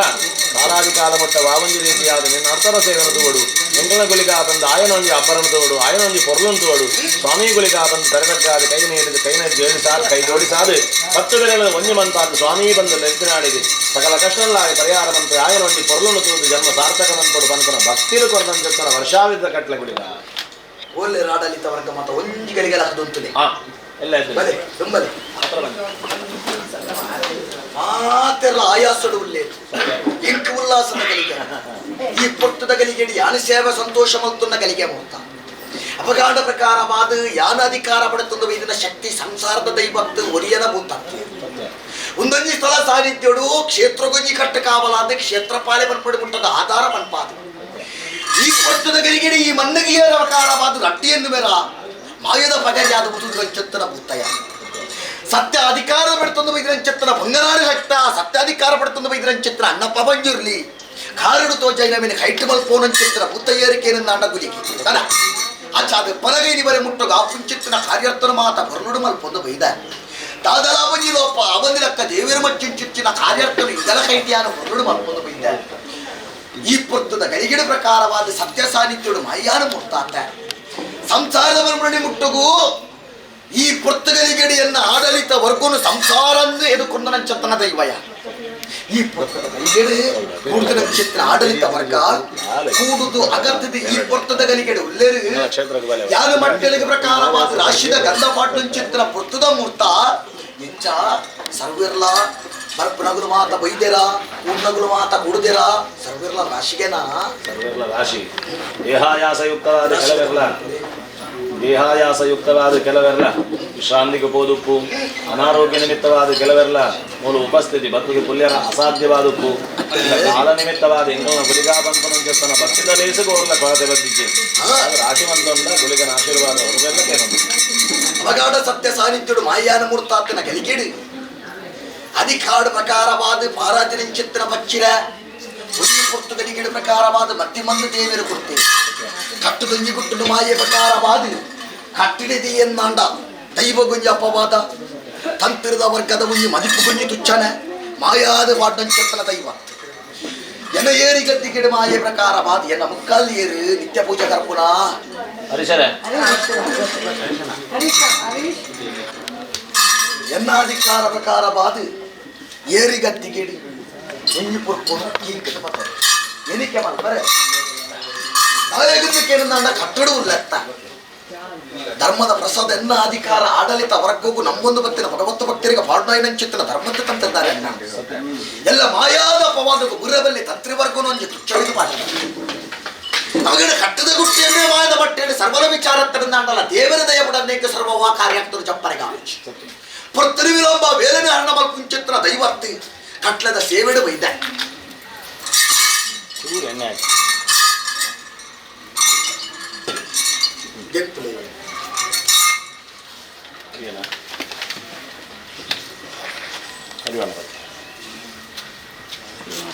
ಕಾಲಾದಿ ಕಾಲ ಮಟ್ಟ ವಾವಂಜಿ ರೀತಿಯಾದ ನಿನ್ನ ಅರ್ಥರ ಸೇವನ ತೋಡು ಎಂಕಲ್ನ ಗುಳಿಗ ಬಂದು ಆಯನೊಂಜಿ ಅಬ್ಬರನ ತೋಡು ಆಯನೊಂಜಿ ಪೊರ್ಲನ್ ತೋಡು ಸ್ವಾಮಿ ಗುಳಿಗ ಬಂದು ತರಗಟ್ಟಾದ ಕೈ ನೀಡಿದ ಕೈನ ಜೋಡಿಸಾದ ಕೈ ಜೋಡಿಸಾದು 10 ಬೆರಳು ಒಂಜಿ ಮಂತಾದ ಸ್ವಾಮಿ ಬಂದು ನೆತ್ತಿನಾಡಿಗೆ ಸಕಲ ಕಷ್ಟಲ್ಲಾಗಿ ಪರಿಹಾರ ಮಂತ್ರ ಆಯನೊಂಜಿ ಪೊರ್ಲನ್ನು ತೋದು ಜನ್ಮ ಸಾರ್ಥಕ ಮಂತ್ಪಡು ಬಂತನ ಭಕ್ತಿರು ಕೊರದಂచెತ್ತನ ವರ್ಷಾವಿದ್ದ ಕಟ್ಲೆ ಗುಳಿಗ ಒಳ್ಳೆ ರಾಡಲಿತ ವರ್ಗ ಮಾತ ಒಂಜಿ ಗಳಿಗೆಲ್ಲ ಹದೊಂತುಲೆ ಎಲ್ಲ ಬಲೆ ತುಂಬಲೆ ಮಾತೆಲ್ಲ ಆಯಾಸಡು ಉಲ್ಲೇತು ಇಂಕ ಉಲ್ಲಾಸದ ಗಲಿಗೆ ಈ ಪೊರ್ತುದ ಗಲಿಗೆಡಿ ಯಾನ ಸೇವೆ ಸಂತೋಷ ಮಲ್ತುನ್ನ ಗಲಿಗೆ ಮುಹೂರ್ತ ಅಪಗಾಢ ಪ್ರಕಾರವಾದ ಯಾನ ಅಧಿಕಾರ ಪಡೆತಂದು ಇದನ್ನ ಶಕ್ತಿ ಸಂಸಾರದ ದೈವತ್ತು ಒರಿಯನ ಭೂತತ್ವ ಒಂದೊಂಜಿ ಸ್ಥಳ ಸಾನ್ನಿಧ್ಯೋಡು ಕ್ಷೇತ್ರಗೊಂಜಿ ಕಟ್ಟ ಕಾವಲಾದ ಕ್ಷೇತ್ರ ಪಾಲೆ ಬನ್ಪಡಿ ಮುಟ್ಟದ ಆಧಾರ ಮನ್ಪಾದು ಈ ಪೊರ್ತುದ ಗಲಿಗೆಡಿ ಈ ಮನ್ನಗಿಯ ಪ್ರಕಾರವಾದ ರಟ್ಟಿಯನ್ನು ಮೇರ ಮಾಯದ ಪಗರಿಯಾದ ಮುತುದ ಭೂತಯ ಸತ್ಯ ಅಧಿಕಾರ ಪಡ್ತಂದು ಬೈದ್ರಂచెತ್ತನ ಬಂಗನಾಡು ಶಕ್ತ ಸತ್ಯ ಅಧಿಕಾರ ಪಡ್ತಂದು ಬೈದ್ರಂచెತ್ತನ ಅಣ್ಣಪ್ಪ ಬಂಜುರ್ಲಿ ಕಾರಡು ತೋಜೈನ ಮೇಲೆ ಕೈಟು ಮಲ್ಪೋನಂచెತ್ತನ ಭೂತಯ್ಯರಿಕೇನಂದ ಗುಲಿಗೆ ತನ ಅಚ್ಚಾದ ಪರಗೈನಿ ಬರೆ ಮುಟ್ಟುಗ ಆ ಪುಂಚಿತ್ತನ ಕಾರ್ಯರ್ತನ ಮಾತ ಬರುನುಡು ಮಲ್ಪೊಂದು ಬೈದ ದಾದಲಾ ಬಂಜಿ ಲೋಪ ಅವಂದಿಲಕ್ಕ ದೇವಿರ ಮಚ್ಚಿಂಚಿಚ್ಚಿನ ಕಾರ್ಯರ್ತನು ಇದರ ಕೈಟಿಯಾನ ಬರುನುಡು ಮಲ್ಪೊಂದು ಬೈದ ಈ ಪೊರ್ತದ ಗಡಿಗಿಡ ಪ್ರಕಾರವಾದ ಸತ್ಯ ಸಾನ್ನಿಧ್ಯುಡು ಮಾಯಾನ ಮುರ್ತಾತ ಸಂಸಾರದ ಮರಮಣಿ ಮುಟ್ಟುಗೂ ಈ ಪೊರ್ತಗಲಿಗಡಿಯನ್ನ ಆಡಳಿತ ವರ್ಗನು ಸಂಸಾರನ್ನು ಎದುಕೊಂಡನಂಚತನ ದೈವಯ ಈ ಪೊರ್ತದ ಗಲಿಗೆಡೆ ಕೂಡುದ ಚಿತ್ರ ಆಡಳಿತ ವರ್ಗ ಕೂಡುದು ಅಗತ್ಯದ ಈ ಪೊರ್ತದ ಗಲಿಗೆಡೆ ಉಲ್ಲೇರು ಯಾರು ಮಟ್ಟಲಿಗೆ ಪ್ರಕಾರವಾದ ರಾಶಿದ ಗಂಧ ಪಾಟುಂಚಿತ್ರ ಪೊರ್ತದ ಮೂರ್ತ ಎಂಚ ಸರ್ವಿರ್ಲ ಬರ್ಪನಗುಲು ಮಾತ ಬೈದೆರ ಕೂಡ್ನಗುಲು ಮಾತ ಕೂಡುದೆರ ಸರ್ವಿರ್ಲ ರಾಶಿಗೆನಾ ಸರ್ವಿರ್ಲ ರಾಶಿ ದೇಹಾಯಾಸಯುಕ್ತವಾದ ಕೆಲವೆರ್ಲ ದೇಹಾಯಾಸಯುಕ್ತವಾದ ಕೆಲವೆರ್ಲ ವಿಶ್ರಾಂತಿಗೆ ಪೋದುಪ್ಪು ಅನಾರೋಗ್ಯ ನಿಮಿತ್ತವಾದ ಕೆಲವೆರ್ಲ ಮೂಲ ಉಪಸ್ಥಿತಿ ಬತ್ತದ ಪುಲ್ಯರ ಅಸಾಧ್ಯವಾದಪ್ಪು ಕಾಲ ನಿಮಿತ್ತವಾದ ಎಂಕಲ್ನ ಗುಳಿಗಾ ಬಂಪನಂಚತ್ತನ ಭಕ್ತಿದ ಲೇಸುಗು ಅವ್ರನ್ನ ಕೊರತೆ ಬಂದಿದ್ದೆ ರಾಶಿವಂತಂದ ಗುಳಿಗನ ಆಶೀರ್ವಾದ ಅವ್ರಿಗೆಲ್ಲ ಕೇಳೋದು ಅವಗಾಡ ಸತ್ಯ ಸಾನ್ನಿಧ್ಯುಡು ಮಾಯಾನ ಮೂರ್ತಾತನ ಗಲಿಗೆಡು ಅಧಿಕಾಡು ಪ್ರಕಾರವಾದ ಪಾರಾಜನಿಂಚಿತ್ತನ ಪಚ್ಚಿರ ಒಂಜಿ ಪೊರ್ತು ಗಲಿಗೆಡು ಪ್ರಕಾರವಾದ ಮತ್ತಿಮಂದು ದೇವರು ಕೊಡ್ತೆ ಕಟ್ಟು ದೊಂಜಿ ಗುಟ್ಟುಡು ಮಾಯೆ ಪ್ರಕಾರವಾದ ಕಟ್ಟಿಡಿದಿ ಎನ್ನಾಂಡ ದೈವ ಗುಂಜಿ ಅಪವಾದ ತಂತ್ರದ ವರ್ಗದ ಒಂಜಿ ಮದಿಪು ಗುಂಜಿ ತುಚ್ಚನೆ ಮಾಯಾದ ವಾಡಂಚತ್ತನ ದೈವ ಎನ್ನ ಏರಿ ಗದ್ದಿಗೆಡು ಮಾಯೆ ಪ್ರಕಾರವಾದ ಎನ್ನ ಮುಕ್ಕಾಲ್ ಏರು ನಿತ್ಯ ಪೂಜೆ ಕರ್ಪುಣ ಹರೀಶರೇ ಎನ್ನ ಅಧಿಕಾರ ಪ್ರಕಾರವಾದ ಏರಿ ಗದ್ದಿಗೆಡು ಒಂಜಿ ಪೊರ್ಪುನು ಈ ಬರ್ತದೆ ಎನಿಕೆ ಮಾಡ್ತಾರೆ ನಾಯಕನ ಕಟ್ಟಡ ಲೆತ್ತ ಧರ್ಮದ ಪ್ರಸಾದ ಎನ್ನ ಅಧಿಕಾರ ಆಡಳಿತ ವರ್ಗಕ್ಕೂ ನಮ್ಮೊಂದು ಭಕ್ತಿನ ಭಗವತ್ ಭಕ್ತರಿಗೆ ಪಾಡ್ನಾಯಿನಂಚಿತ್ತನ ಧರ್ಮಕ್ಕೆ ತಂತಿದ್ದಾರೆ ಅನ್ನ ಎಲ್ಲ ಮಾಯಾದ ಪವಾದಕ್ಕೂ ಗುರಬಲ್ಲಿ ತಂತ್ರಿವರ್ಗನು ಒಂಜಿ ತುಚ್ಚಳಿದು ಪಾಠ ನಮಗೇನು ಕಟ್ಟದ ಗುಟ್ಟಿಯನ್ನೇ ಮಾಯದ ಬಟ್ಟೆಯಲ್ಲಿ ಸರ್ವರ ವಿಚಾರ ತರಂದಾಂಡಲ್ಲ ದೇವರ ದಯ ಬುಡನ್ನೇಕ ಸರ್ವವಾ ಕಾರ್ಯಾಕ್ತರು ಚಪ್ಪರೆಗಾವಿಚ್ ಪೊರ್ತರು ವಿಲಂಬ ವೇದನೆ ಹರಣಮಲ್ ಕುಂಚಿತ್ರ ದೈವತ್ತಿ ಕಟ್ಲದ ಸೇವೆಡು ವೈದ್ಯ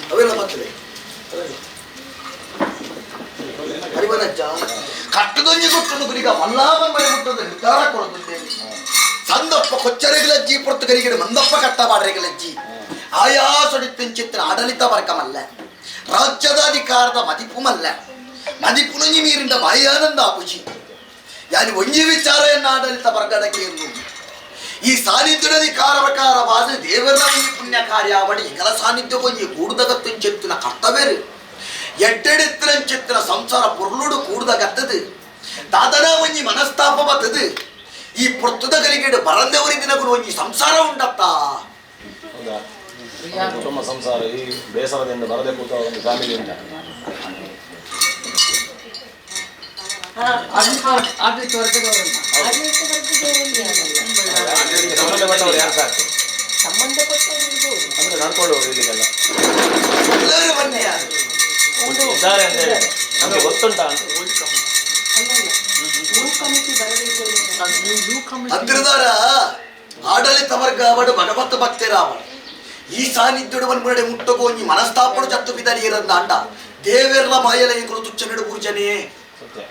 ಅವೆಲ್ಲ ಬರ್ತದೆ ಹರಿವನಜ್ಜ ಕಟ್ಟದೊಂಜಿ ಕೊಟ್ಟನು ಗುರಿಗ ಮಲ್ಲಾಮನ್ ಮನೆ ಮುಟ್ಟದ ನಿರ್ಧಾರ ಕೊಡದುಂಡೆ ಸಂದಪ್ಪ ಕೊಚ್ಚರೆಗಳಜ್ಜಿ ಪೊರ್ತು ಕರಿಗಡೆ ಮಂದಪ್ಪ ಕಟ್ಟಬಾಡ್ರೆಗಳಜ್ಜಿ ಆಯಾ ಸೊಡಿತ್ತಿಂಚಿತ್ತಿನ ಆಡಳಿತ ವರ್ಗಮಲ್ಲ ರಾಜ್ಯದ ಅಧಿಕಾರದ ಮದಿಪುಮಲ್ಲ ಮದಿಪುನಂಜಿ ಮೀರಿಂದ ಬಾಯಾನಂದ ಆಪುಜಿ ಯಾನಿ ಒಂಜಿ ವಿಚಾರ ಎನ್ನ ಆಡಳಿತ ವರ್ಗದಕ್ಕೆ ಈ ಸಾನ್ನಿಧ್ಯದ ಅಧಿಕಾರ ಪ್ರಕಾರವಾದ ದೇವರ ಪುಣ್ಯ ಕಾರ್ಯಾವಳಿ ಇಕಲ ಸಾನ್ನಿಧ್ಯ ಕೊಂಜಿ ಕೂಡುದಗತ್ತಿಂచెತ್ತಿನ ಕರ್ತವ್ಯರು ಎಟ್ಟೆಡೆತ್ತಿರಂచెತ್ತಿನ ಸಂಸಾರ ಪೊರ್ಲುಡು ಕೂಡುದಗತ್ತದು ದಾದನ ಒಂಜಿ ಮನಸ್ತಾಪ ಬತ್ತದು ಈ ಪೊರ್ತುದ ಗಲಿಗೆಡು ಬರಂದೆವರಿ ದಿನಗಳು ಒಂಜಿ ಸಂಸಾರ ಉಂಡತ್ತ ಹೌದಾ ತುಂಬ ಸಂಸಾರ ಈ ಬೇಸರದಿಂದ ಬರದೆ ಕೂತ ಒಂದು ಫ್ಯಾಮಿಲಿ ಉಂಟ ಆಡಳಿತ ವರ್ಗದವರಲ್ಲ ಸಂಬಂಧಪಟ್ಟವರು ಯಾರು ಸಾಕು ಸಂಬಂಧಪಟ್ಟವರು ಅಂದ್ರೆ ನಡ್ಕೊಳ್ಳುವರು ಇಲ್ಲಿಗೆಲ್ಲ ಎಲ್ಲರೂ ಬನ್ನಿ ಇದ್ದಾರೆ ಅಂತ ಹೇಳಿ ನಮಗೆ ಗೊತ್ತುಂಟಾ ಅಂತ ಹತ್ತಿರದಾರ ಆಡಳಿತ ವರ್ಗ ಅವಡು ಭಗವತ್ ಭಕ್ತರಾವಳು ಈ ಸಾನ್ನಿಧ್ಯುಡು ಮುನ್ನಡೆ ಮುಟ್ಟಗೋ ಈ ಮನಸ್ತಾಪಡು ಚತ್ತು ಬಿದ್ದಾರಿ ಇರಂದ ಅಂಡ ದೇವೆರ್ಲ ಮಾಯಲ ಎಂಕುಲು ತುಚ್ಚ ನೆಡು ಗುರುಜನೇ ಸತ್ಯ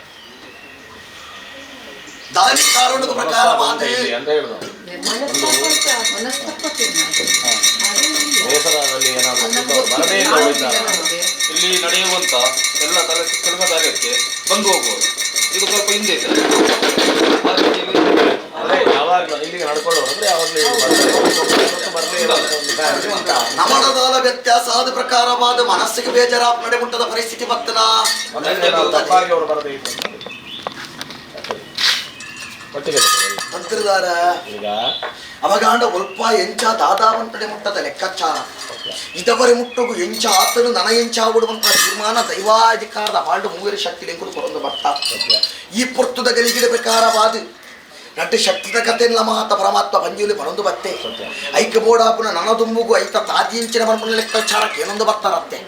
ದಾನಿ ಕಾರಣದ ಪ್ರಕಾರವಾದ ಅಂತ ಹೇಳುದು ಬೇಸರದಲ್ಲಿ ಏನಾದರೂ ಬರದೇ ಇದ್ದಾರೆ ಇಲ್ಲಿ ನಡೆಯುವಂತ ಎಲ್ಲ ಕೆಲಸ ಕಾರ್ಯಕ್ಕೆ ಬಂದು ಹೋಗುವರು ಇದು ಸ್ವಲ್ಪ ಹಿಂದೆ ಇದೆ. ಅಂದ್ರೆ ಯಾವಾಗಲೂ ಇಲ್ಲಿಗೆ ನಡ್ಕೊಳ್ಳೋರು ಅಂದ್ರೆ ಯಾವಾಗಲೂ ಬರಲೇ ನಮಣದಾಲ ವ್ಯತ್ಯಾಸ ಆದ ಪ್ರಕಾರವಾದ ಮನಸ್ಸಿಗೆ ಬೇಜಾರಾಪ ನಡೆ ಮುಟ್ಟದ ಪರಿಸ್ಥಿತಿ ಬರ್ತನ ತಪ್ಪಾಗಿ ಅವರು ಬರದೇ ಇತ್ತು ಒಟ್ಟಿಗೆ ತಂತ್ರದಾರ ಈಗ ಅವಗಾಂಡ ಒಲ್ಪ ಎಂಚ ದಾದಾವಂತಡೆ ಮುಟ್ಟದ ಲೆಕ್ಕಾಚಾರ ಇದವರೆ ಮುಟ್ಟಗು ಎಂಚ ಆತನು ನನ ಎಂಚ ಆಗುವಂತ ತೀರ್ಮಾನ ದೈವಾಧಿಕಾರದ ಬಾಂಡು ಮೂವರು ಶಕ್ತಿ ಲೆಂಕುಡು ಕೊರೊಂದು ಬರ್ತ ಈ ಪೊರ್ತುದ ಗಲಿಗಿಡ ಪ್ರಕಾರವಾದ ನಟ್ಟು ಶಕ್ತಿದ ಕಥೆಲ್ಲ ಮಾತ ಪರಮಾತ್ಮ ಪಂಜುಲಿ ಬರೊಂದು ಬತ್ತೆ ಐಕ ಬೋಡಾಪುನ ನನ ದುಂಬುಗು ಐತ ತಾದಿಂಚಿನ ಮನ್ಮನ ಲೆಕ್ಕಾಚಾರಕ್ಕೆ ಏನೊಂದು ಬರ್ತಾರತ್ತೆ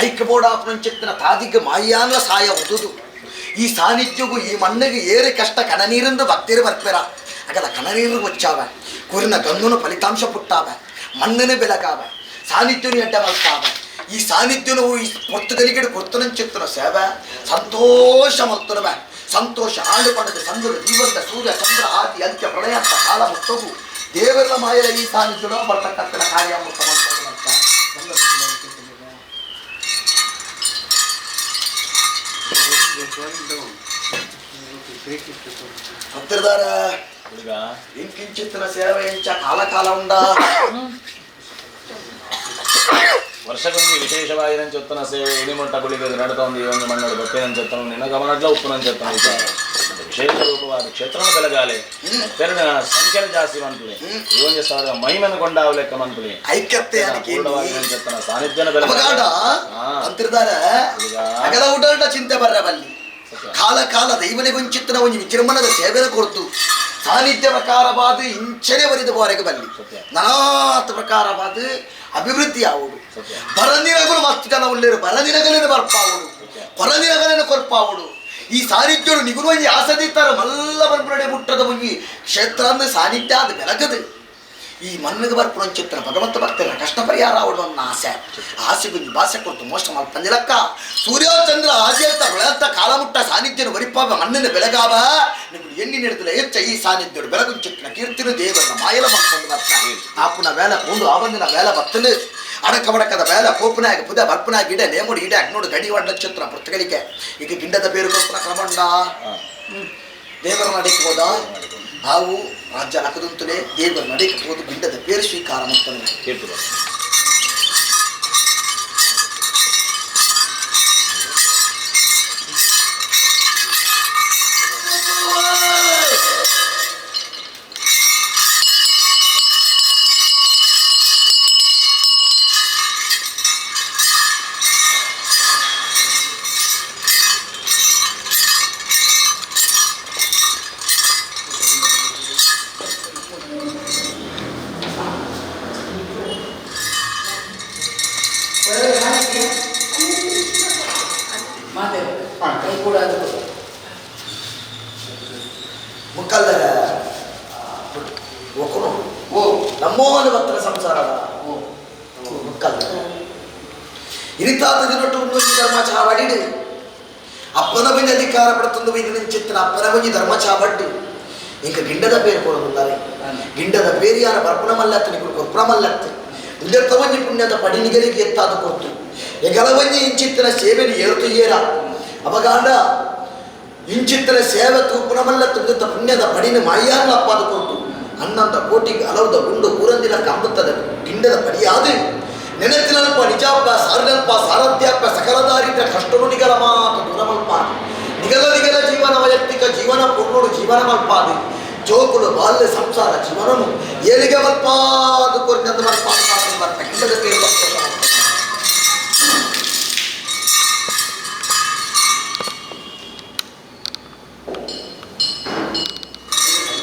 ಐಕ ಬೋಡಾಪುನ ಚಿತ್ತನ ತಾದಿಗೆ ಮಾಯಾನ್ಲ ಸಾಯ ಉದುದು ಈ ಸಾನ್ನಿಧ್ಯಗೂ ಈ ಮಣ್ಣಿಗೆ ಏರಿ ಕಷ್ಟ ಕಣನೀರಿಂದ ಭಕ್ತಿರು ಬರ್ಪೇರ ಅಗಲ ಕಣನೀರು ಮುಚ್ಚಾವ ಕುರಿನ ಗಂಗುನ ಫಲಿತಾಂಶ ಪುಟ್ಟಾವ ಮಣ್ಣಿನ ಬೆಳಗಾವ ಸಾನ್ನಿಧ್ಯನು ಎಡ್ಡ ಮಲ್ತಾವ ಈ ಸಾನ್ನಿಧ್ಯನು ಈ ಪೊರ್ತುಗಲಿಗೆಡು ಕೊರ್ತನಂಚಿತ್ತನ ಸೇವೆ ಸಂತೋಷ ಮಲ್ತನವ ಸಂತೋಷ ಆಂಡು ಪಡೆದ ಸಂದ್ರ ಜೀವಂತ ಸೂರ್ಯ ಚಂದ್ರ ಆದಿ ಅಂತ್ಯ ಪ್ರಳಯ ಅಂತ ಕಾಲ ಮುಟ್ಟಗು ದೇವರ ಮಾಯದ ಈ ಸಾನ್ನಿಧ್ಯನು ಬರ್ತಕ್ಕಂಥ ಕಾರ್ಯ ಮುಕ್ತ ಮಾಡ್ತಾರೆ. ಹತ್ತಿರದಾರ ಈಗ ಇಂಕಿಂಚಿತ್ತನ ಸೇವೆ ಎಂಚ ಕಾಲ ಕಾಲ ಉಂಡ ವರ್ಷಕ್ಕೊಂದು ವಿಶೇಷವಾಗಿ ನಂಚೊತ್ತನ ಸೇವೆ ಇಣಿಮೊಟ್ಟ ಗುಳಿಗೆ ನಡತ ಒಂದು ಈ ಒಂದು ಮಣ್ಣು ಬಪ್ಪೆ ನಂಚೊತ್ತನ ನಿನ್ನ ಗಮನಡ್ಲ ಉಪ್ಪು ನಂಚೊತ್ತನ ವಿಚಾರ ವಿಶೇಷ ರೂಪವಾದ ಕ್ಷೇತ್ರನ ಬೆಳಗಾಲೆ ತೆರಳಿನ ಸಂಖ್ಯೆ ಜಾಸ್ತಿ ಮಂತ್ಲಿ ಈ ಒಂದು ಸಾವಿರ ಮಹಿಮನ ಕೊಂಡಾವ ಲೆಕ್ಕ ಮಂತ್ಲಿ ಐಕ್ಯತೆ ಅದಕ್ಕೆ ಪೂರ್ಣವಾಗಿ ನಂಚೊತ್ತನ ಸಾನ್ನಿಧ್ಯನ ಬೆಳಗಾಲೆ ಅವಗಾಡ ಅಂತಿರ್ದಾರ ಅಗಲ ಉಡಾಟ ಚಿಂತೆ ಬರ್ರ ಬಲ್ಲಿ ಕಾಲ ಕಾಲ ದೈವನಿಗೊಂಚಿತ್ತನ ಒಂದು ವಿಜೃಂಭಣದ ಸೇವೆನ ಕೊರತು ಸಾನ್ನಿಧ್ಯ ಪ್ರಕಾರವಾದ ಇಂಚನೆ ಬರಿದ ಬಾರಿಗೆ ಬಲ್ಲಿ ನಾನಾತ್ ಪ್ರಕಾರವಾದ ಅಭಿವೃದ್ಧಿ ಆವುಡು ಬರಂದಿನ ಆತ್ ಜನ ಉಳ್ಳೇರು ಬರದಿನಗಲೇನು ಬರ್ಪಾವುಡು ಕೊರದಿನಗಲೇನು ಕೊರ್ಪಾವುಡು ಈ ಸಾನ್ನಿಧ್ಯಡು ನಿಗುರು ಒಂಜಿ ಆಸದಿತ್ತಾರೆ ಮಲ್ಲ ಬರ್ಪುನಡೆ ಮುಟ್ಟದ ಒಂಜಿ ಕ್ಷೇತ್ರ ಅಂದ್ ಸಾನ್ನಿಧ್ಯ ಅದು ಬೆಳಗದು ಈ ಮಣ್ಣಿಗೆ ಬರ್ಪುನ ಚಿತ್ರ ಭಗವಂತ ಬರ್ತಿರ ಕಷ್ಟ ಪರಿಹಾರ ಆವಡು ನನ್ನ ಆಸೆ ಆಸೆ ಗುಂಜಿ ಭಾಷೆ ಕೊಡ್ತು ಮೋಸ ಮಲ್ಪಂದಿಲಕ್ಕ ಸೂರ್ಯ ಚಂದ್ರ ಆದ್ಯಂತ ಹೊಳೆಂತ ಕಾಲಮುಟ್ಟ ಸಾನ್ನಿಧ್ಯನು ವರಿಪಾವ ಮಣ್ಣಿನ ಬೆಳಗಾವ ನಿಮಗೆ ಎಣ್ಣಿ ನಡೆದಿಲ್ಲ ಹೆಚ್ಚ ಈ ಸಾನ್ನಿಧ್ಯಡು ಬೆಳಗುಂ ಚಿತ್ರ ಕೀರ್ತಿನ ದೇವರನ್ನ ಮಾಯಲ ಮಾಡ್ಕೊಂಡು ಬರ್ತಾರೆ ಆಪುನ ವೇಲೆ ಪೂಂಡು ಆವಂದಿನ ವೇಲೆ ಬತ್ತಲು ಅಡಕ ಬಡಕದ ವೇಲೆ ಪೋಪುನಾಗ ಪುದ ಬರ್ಪುನಾಗ ಇಡ ನೇಮುಡು ಇಡ ಅಗ್ನೋಡು ಗಡಿ ಒಡ್ಡ ಚಿತ್ರ ಪುರ್ತಗಳಿಗೆ ಈಗ ಗಿಂಡದ ಬೇರು ಕೊರ್ಪುನ ಕ್ರಮಂಡ ದೇವರ ನಡಿಗೆ ಹೋದ ನಾವು ರಾಜ್ಯ ನಕದಂತಲೇ ದೇವರ ನಡಿಗೆ ಹೋದು ಗಿಂಡದ ಬೇರು ಸ್ವೀಕಾರ ಮಾಡ್ತಾನೆ. ಮುಕ್ಕಲ್ಲರ ಒಕ್ಕನು ಓ ನಮ್ಮೋನ ಭಕ್ತರ ಸಂಸಾರ ಮುಕ್ಕಲ್ಲ ಇರಿತಾತ ದಿನೊಟ್ಟು ಒಂದೊಂದು ಧರ್ಮ ಚಾವಡಿಡು ಅಪ್ಪನ ಬಂಜಿ ಅಧಿಕಾರ ಪಡ್ತಂದು ಬೈದಿನ ಚಿತ್ರ ಅಪ್ಪನ ಬಂಜಿ ಧರ್ಮ ಚಾವಡ್ಡು ಇಂಕ ಗಿಂಡದ పేరు ಕೊರದುಂದಾರೆ ಗಿಂಡದ పేరు ಯಾರ ಬರ್ಪುಣ ಮಲ್ಲತ್ತು ನಿಗುಳು ಕೊರ್ಪುಣ ಮಲ್ಲತ್ತು ಉಂದೆತ್ತ ಒಂಜಿ ಪುಣ್ಯದ ಪಡಿನಿಗಲಿಗೆ ಎತ್ತಾದ ಕೊರ್ತು ಎಗಲವಂಜಿ ಇಂಚಿತ್ತಿನ ಸೇವೆని ಏರುತು ಏರ ಅವಗಾಂಡ ಇಂಚಿತ್ತಿನ ಸೇವೆ ತೂಪುನ ಮಲ್ಲತ್ತು ಉಂದೆತ್ತ ಪುಣ್ಯದ ಪಡಿನ ಮಾಯಾರ್ಲ ಅಪ್ಪಾದ ಕೊರ್ತು ಅನ್ನಂದ ಕೋಟಿಗೆ ಅಲೌದ ಗುಂಡು ಕೂರಂದಿನ ಕಂಬತ್ತದ ಗಿಂಡದ ಪಡಿಯಾದು ನೆನತಿನಲ್ಪ ನಿಜಾಪ ಸಾರನಲ್ಪ ಸಾರಥ್ಯಾಪ ಸಕಲದಾರಿದ್ರ ಕಷ್ಟನು ನಿಗಲ ಮಾತು ದೂರಮಲ್ಪ ನಿಗಲ ನಿಗಲ ಜೀವನ ವೈಯಕ್ತಿಕ ಜೀವನ ಪೂರ್ಣೋಡು ಜೀವನ ಮಲ್ಪಾದು ಜೋಕುಲು ಬಾಲ್ಯ ಸಂಸಾರ ಜೀವನನು ಏಳಿಗೆ ಮಲ್ಪಾದು ಕೊರಿನಂದು ಮಲ್ಪಾದು ಮಲ್ಪ ಗಿಂಡದ పేರು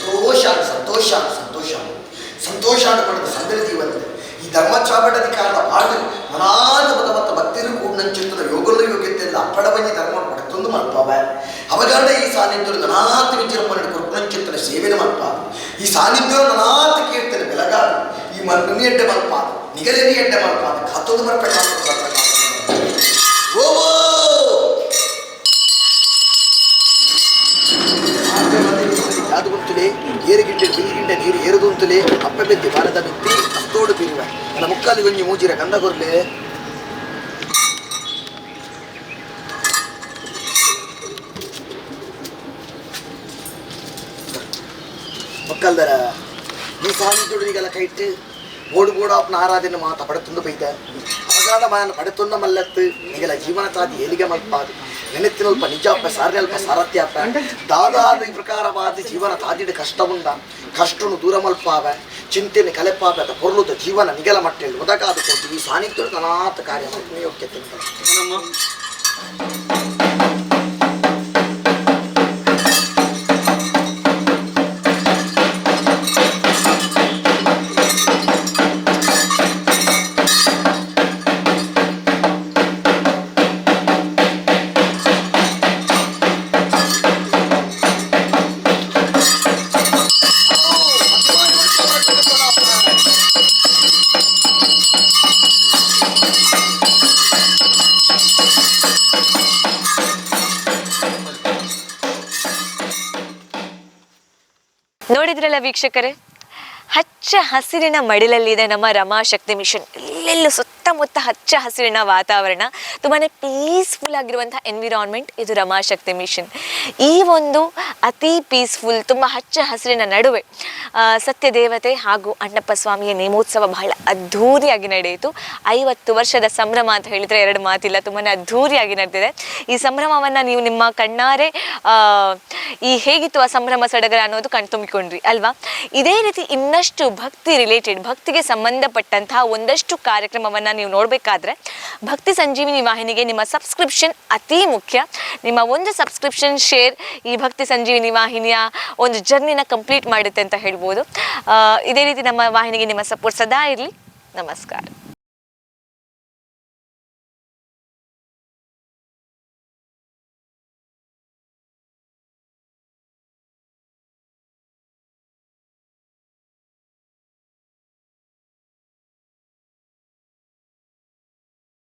ಸಂತೋಷ. ಸಂತೋಷ ಸಂತೋಷ ಸಂತೋಷ ಸಂತೋಷ ಪಡೆದ ಸಂದರ್ಭ ಜೀವನದ ಈ ಧರ್ಮ ಚಾವಟಧಿಕಾರದ ಪಾಡು ಮನಾದ ಭಗವಂತ ಭಕ್ತಿರು ಕೂಡ ಚಿತ್ತದ ಯೋಗದ ಯೋಗ್ಯತೆಯಿಂದ ಅಪ್ಪಡವಂಜಿ ಧರ್ಮ ಪಡೆತೊಂದು ಮಲ್ಪಾವ ಅವಗಾಂಡ ಈ ಸಾನ್ನಿಧ್ಯರು ನನಾತ ವಿಜೃಂಭಣೆ ಕೃಪಣಂಚಿತ್ತನ ಸೇವೆನ ಮಲ್ಪಾದು ಈ ಸಾನ್ನಿಧ್ಯರು ನನಾತ ಕೀರ್ತನೆ ಬೆಳಗಾದು ಈ ಮಣ್ಣಿ ಎಡ್ಡೆ ಮಲ್ಪಾದು ನಿಗಲೇನಿ ಎಡ್ಡೆ ಮಲ್ಪಾದು ಕಾತೊಂದು ಬರ್ಪೆ ಕಾತೊಂದು ಬರ್ಪೆ ಓ ಯಾದುಗುಂತುಲೆ ಏರುಗಿಂಡೆ ಬಿಲ್ಗಿಂಡೆ ನೀರು ಏರುದುಂತುಲೆ ಅಪ್ಪ ಬೆದ್ದಿ ಬಾರದ ಮಿತ್ತಿ ಅಸ್ತೋಡು ಬೀರುವ ನನ್ನ ಮುಕ್ಕಾಲಿ ಒಂಜಿ ಮೂಜಿರ ಕಂದ ಕೊರ್ಲೆ ಮಕ್ಕಲ್ದರ ಈ ಸಾನ್ನಿಧ್ಯುಡಿಗೆಲ್ಲ ಕೈಟ್ಟು ಬೋಡು ಬೋಡು ಅಪ್ಪನ ಆರಾಧನೆ ಮಾತ ಪಡೆತುಂದು ಬೈದ ಅವಗಾಡ ಮಾಯನ ಪಡೆತುಂದ ಮಲ್ಲತ್ತು ನಿಗಲ ಜೀವನ ತಾದಿ ಏಲಿಗೆ ಮಲ್ಪಾದು ನೆನೆತ್ತಿನಲ್ಪ ನಿಜಾಪ ಸಾರ್ಯಲ್ಪ ಸಾರಥ್ಯಾಪ ದಾದಾದ ಈ ಪ್ರಕಾರವಾದ ಜೀವನ ತಾದಿಡು ಕಷ್ಟ ಉಂಡ ಕಷ್ಟನು ದೂರ ಮಲ್ಪಾವೆ ಚಿಂತೆನ ಕಲೆಪಾವೆ ಅದ ಪೊರ್ಲುದ ಜೀವನ ನಿಗಲ ಮಟ್ಟೆಯಲ್ಲಿ ಒದಗಾದ ಕೊಟ್ಟು ಈ ಸಾನ್ನಿಧ್ಯ ಅನಾಥ ಕಾರ್ಯ ಯೋಗ್ಯತೆ. ನೋಡಿದ್ರಲ್ಲ ವೀಕ್ಷಕರೇ, ಹಚ್ಚ ಹಸಿರಿನ ಮಡಿಲಲ್ಲಿದೆ ನಮ್ಮ ರಮಾಶಕ್ತಿ ಮಿಷನ್. ಎಲ್ಲೆಲ್ಲೂ ಸುತ್ತಮುತ್ತ ಹಚ್ಚ ಹಸಿರಿನ ವಾತಾವರಣ, ತುಂಬಾ ಪೀಸ್ಫುಲ್ ಆಗಿರುವಂಥ ಎನ್ವಿರಾನ್ಮೆಂಟ್ ಇದು ರಮಾಶಕ್ತಿ ಮಿಷನ್. ಈ ಒಂದು ಅತಿ ಪೀಸ್ಫುಲ್ ತುಂಬ ಹಚ್ಚ ಹಸಿರಿನ ನಡುವೆ ಸತ್ಯದೇವತೆ ಹಾಗೂ ಅಣ್ಣಪ್ಪ ಸ್ವಾಮಿಯ ನೇಮೋತ್ಸವ ಬಹಳ ಅದ್ಧೂರಿಯಾಗಿ ನಡೆಯಿತು. 50 ವರ್ಷದ ಸಂಭ್ರಮ ಅಂತ ಹೇಳಿದರೆ ಎರಡು ಮಾತಿಲ್ಲ, ತುಂಬಾ ಅದ್ಧೂರಿಯಾಗಿ ನಡೆದಿದೆ. ಈ ಸಂಭ್ರಮವನ್ನು ನೀವು ನಿಮ್ಮ ಕಣ್ಣಾರೆ ಈ ಹೇಗಿತ್ತು ಆ ಸಂಭ್ರಮ ಸಡಗರ ಅನ್ನೋದು ಕಣ್ತುಂಬಿಕೊಂಡ್ರಿ ಅಲ್ವಾ. ಇದೇ ರೀತಿ ಇನ್ನಷ್ಟು ಭಕ್ತಿ ರಿಲೇಟೆಡ್, ಭಕ್ತಿಗೆ ಸಂಬಂಧಪಟ್ಟಂತಹ ಒಂದಷ್ಟು ಕಾರ್ಯಕ್ರಮವನ್ನು ನೀವು ನೋಡಬೇಕಾದ್ರೆ ಭಕ್ತಿ ಸಂಜೀವಿನಿ ವಾಹಿನಿಗೆ ನಿಮ್ಮ ಸಬ್ಸ್ಕ್ರಿಪ್ಷನ್ ಅತಿ ಮುಖ್ಯ. ನಿಮ್ಮ ಒಂದು ಸಬ್ಸ್ಕ್ರಿಪ್ಷನ್ ಶೇರ್ ಈ ಭಕ್ತಿ ಸಂಜೀವಿನಿ ವಾಹಿನಿಯ ಒಂದು ಜರ್ನಿನ ಕಂಪ್ಲೀಟ್ ಮಾಡುತ್ತೆ ಅಂತ ಹೇಳ್ಬೋದು. ಇದೇ ರೀತಿ ನಮ್ಮ ವಾಹಿನಿಗೆ ನಿಮ್ಮ ಸಪೋರ್ಟ್ ಸದಾ ಇರಲಿ. ನಮಸ್ಕಾರ.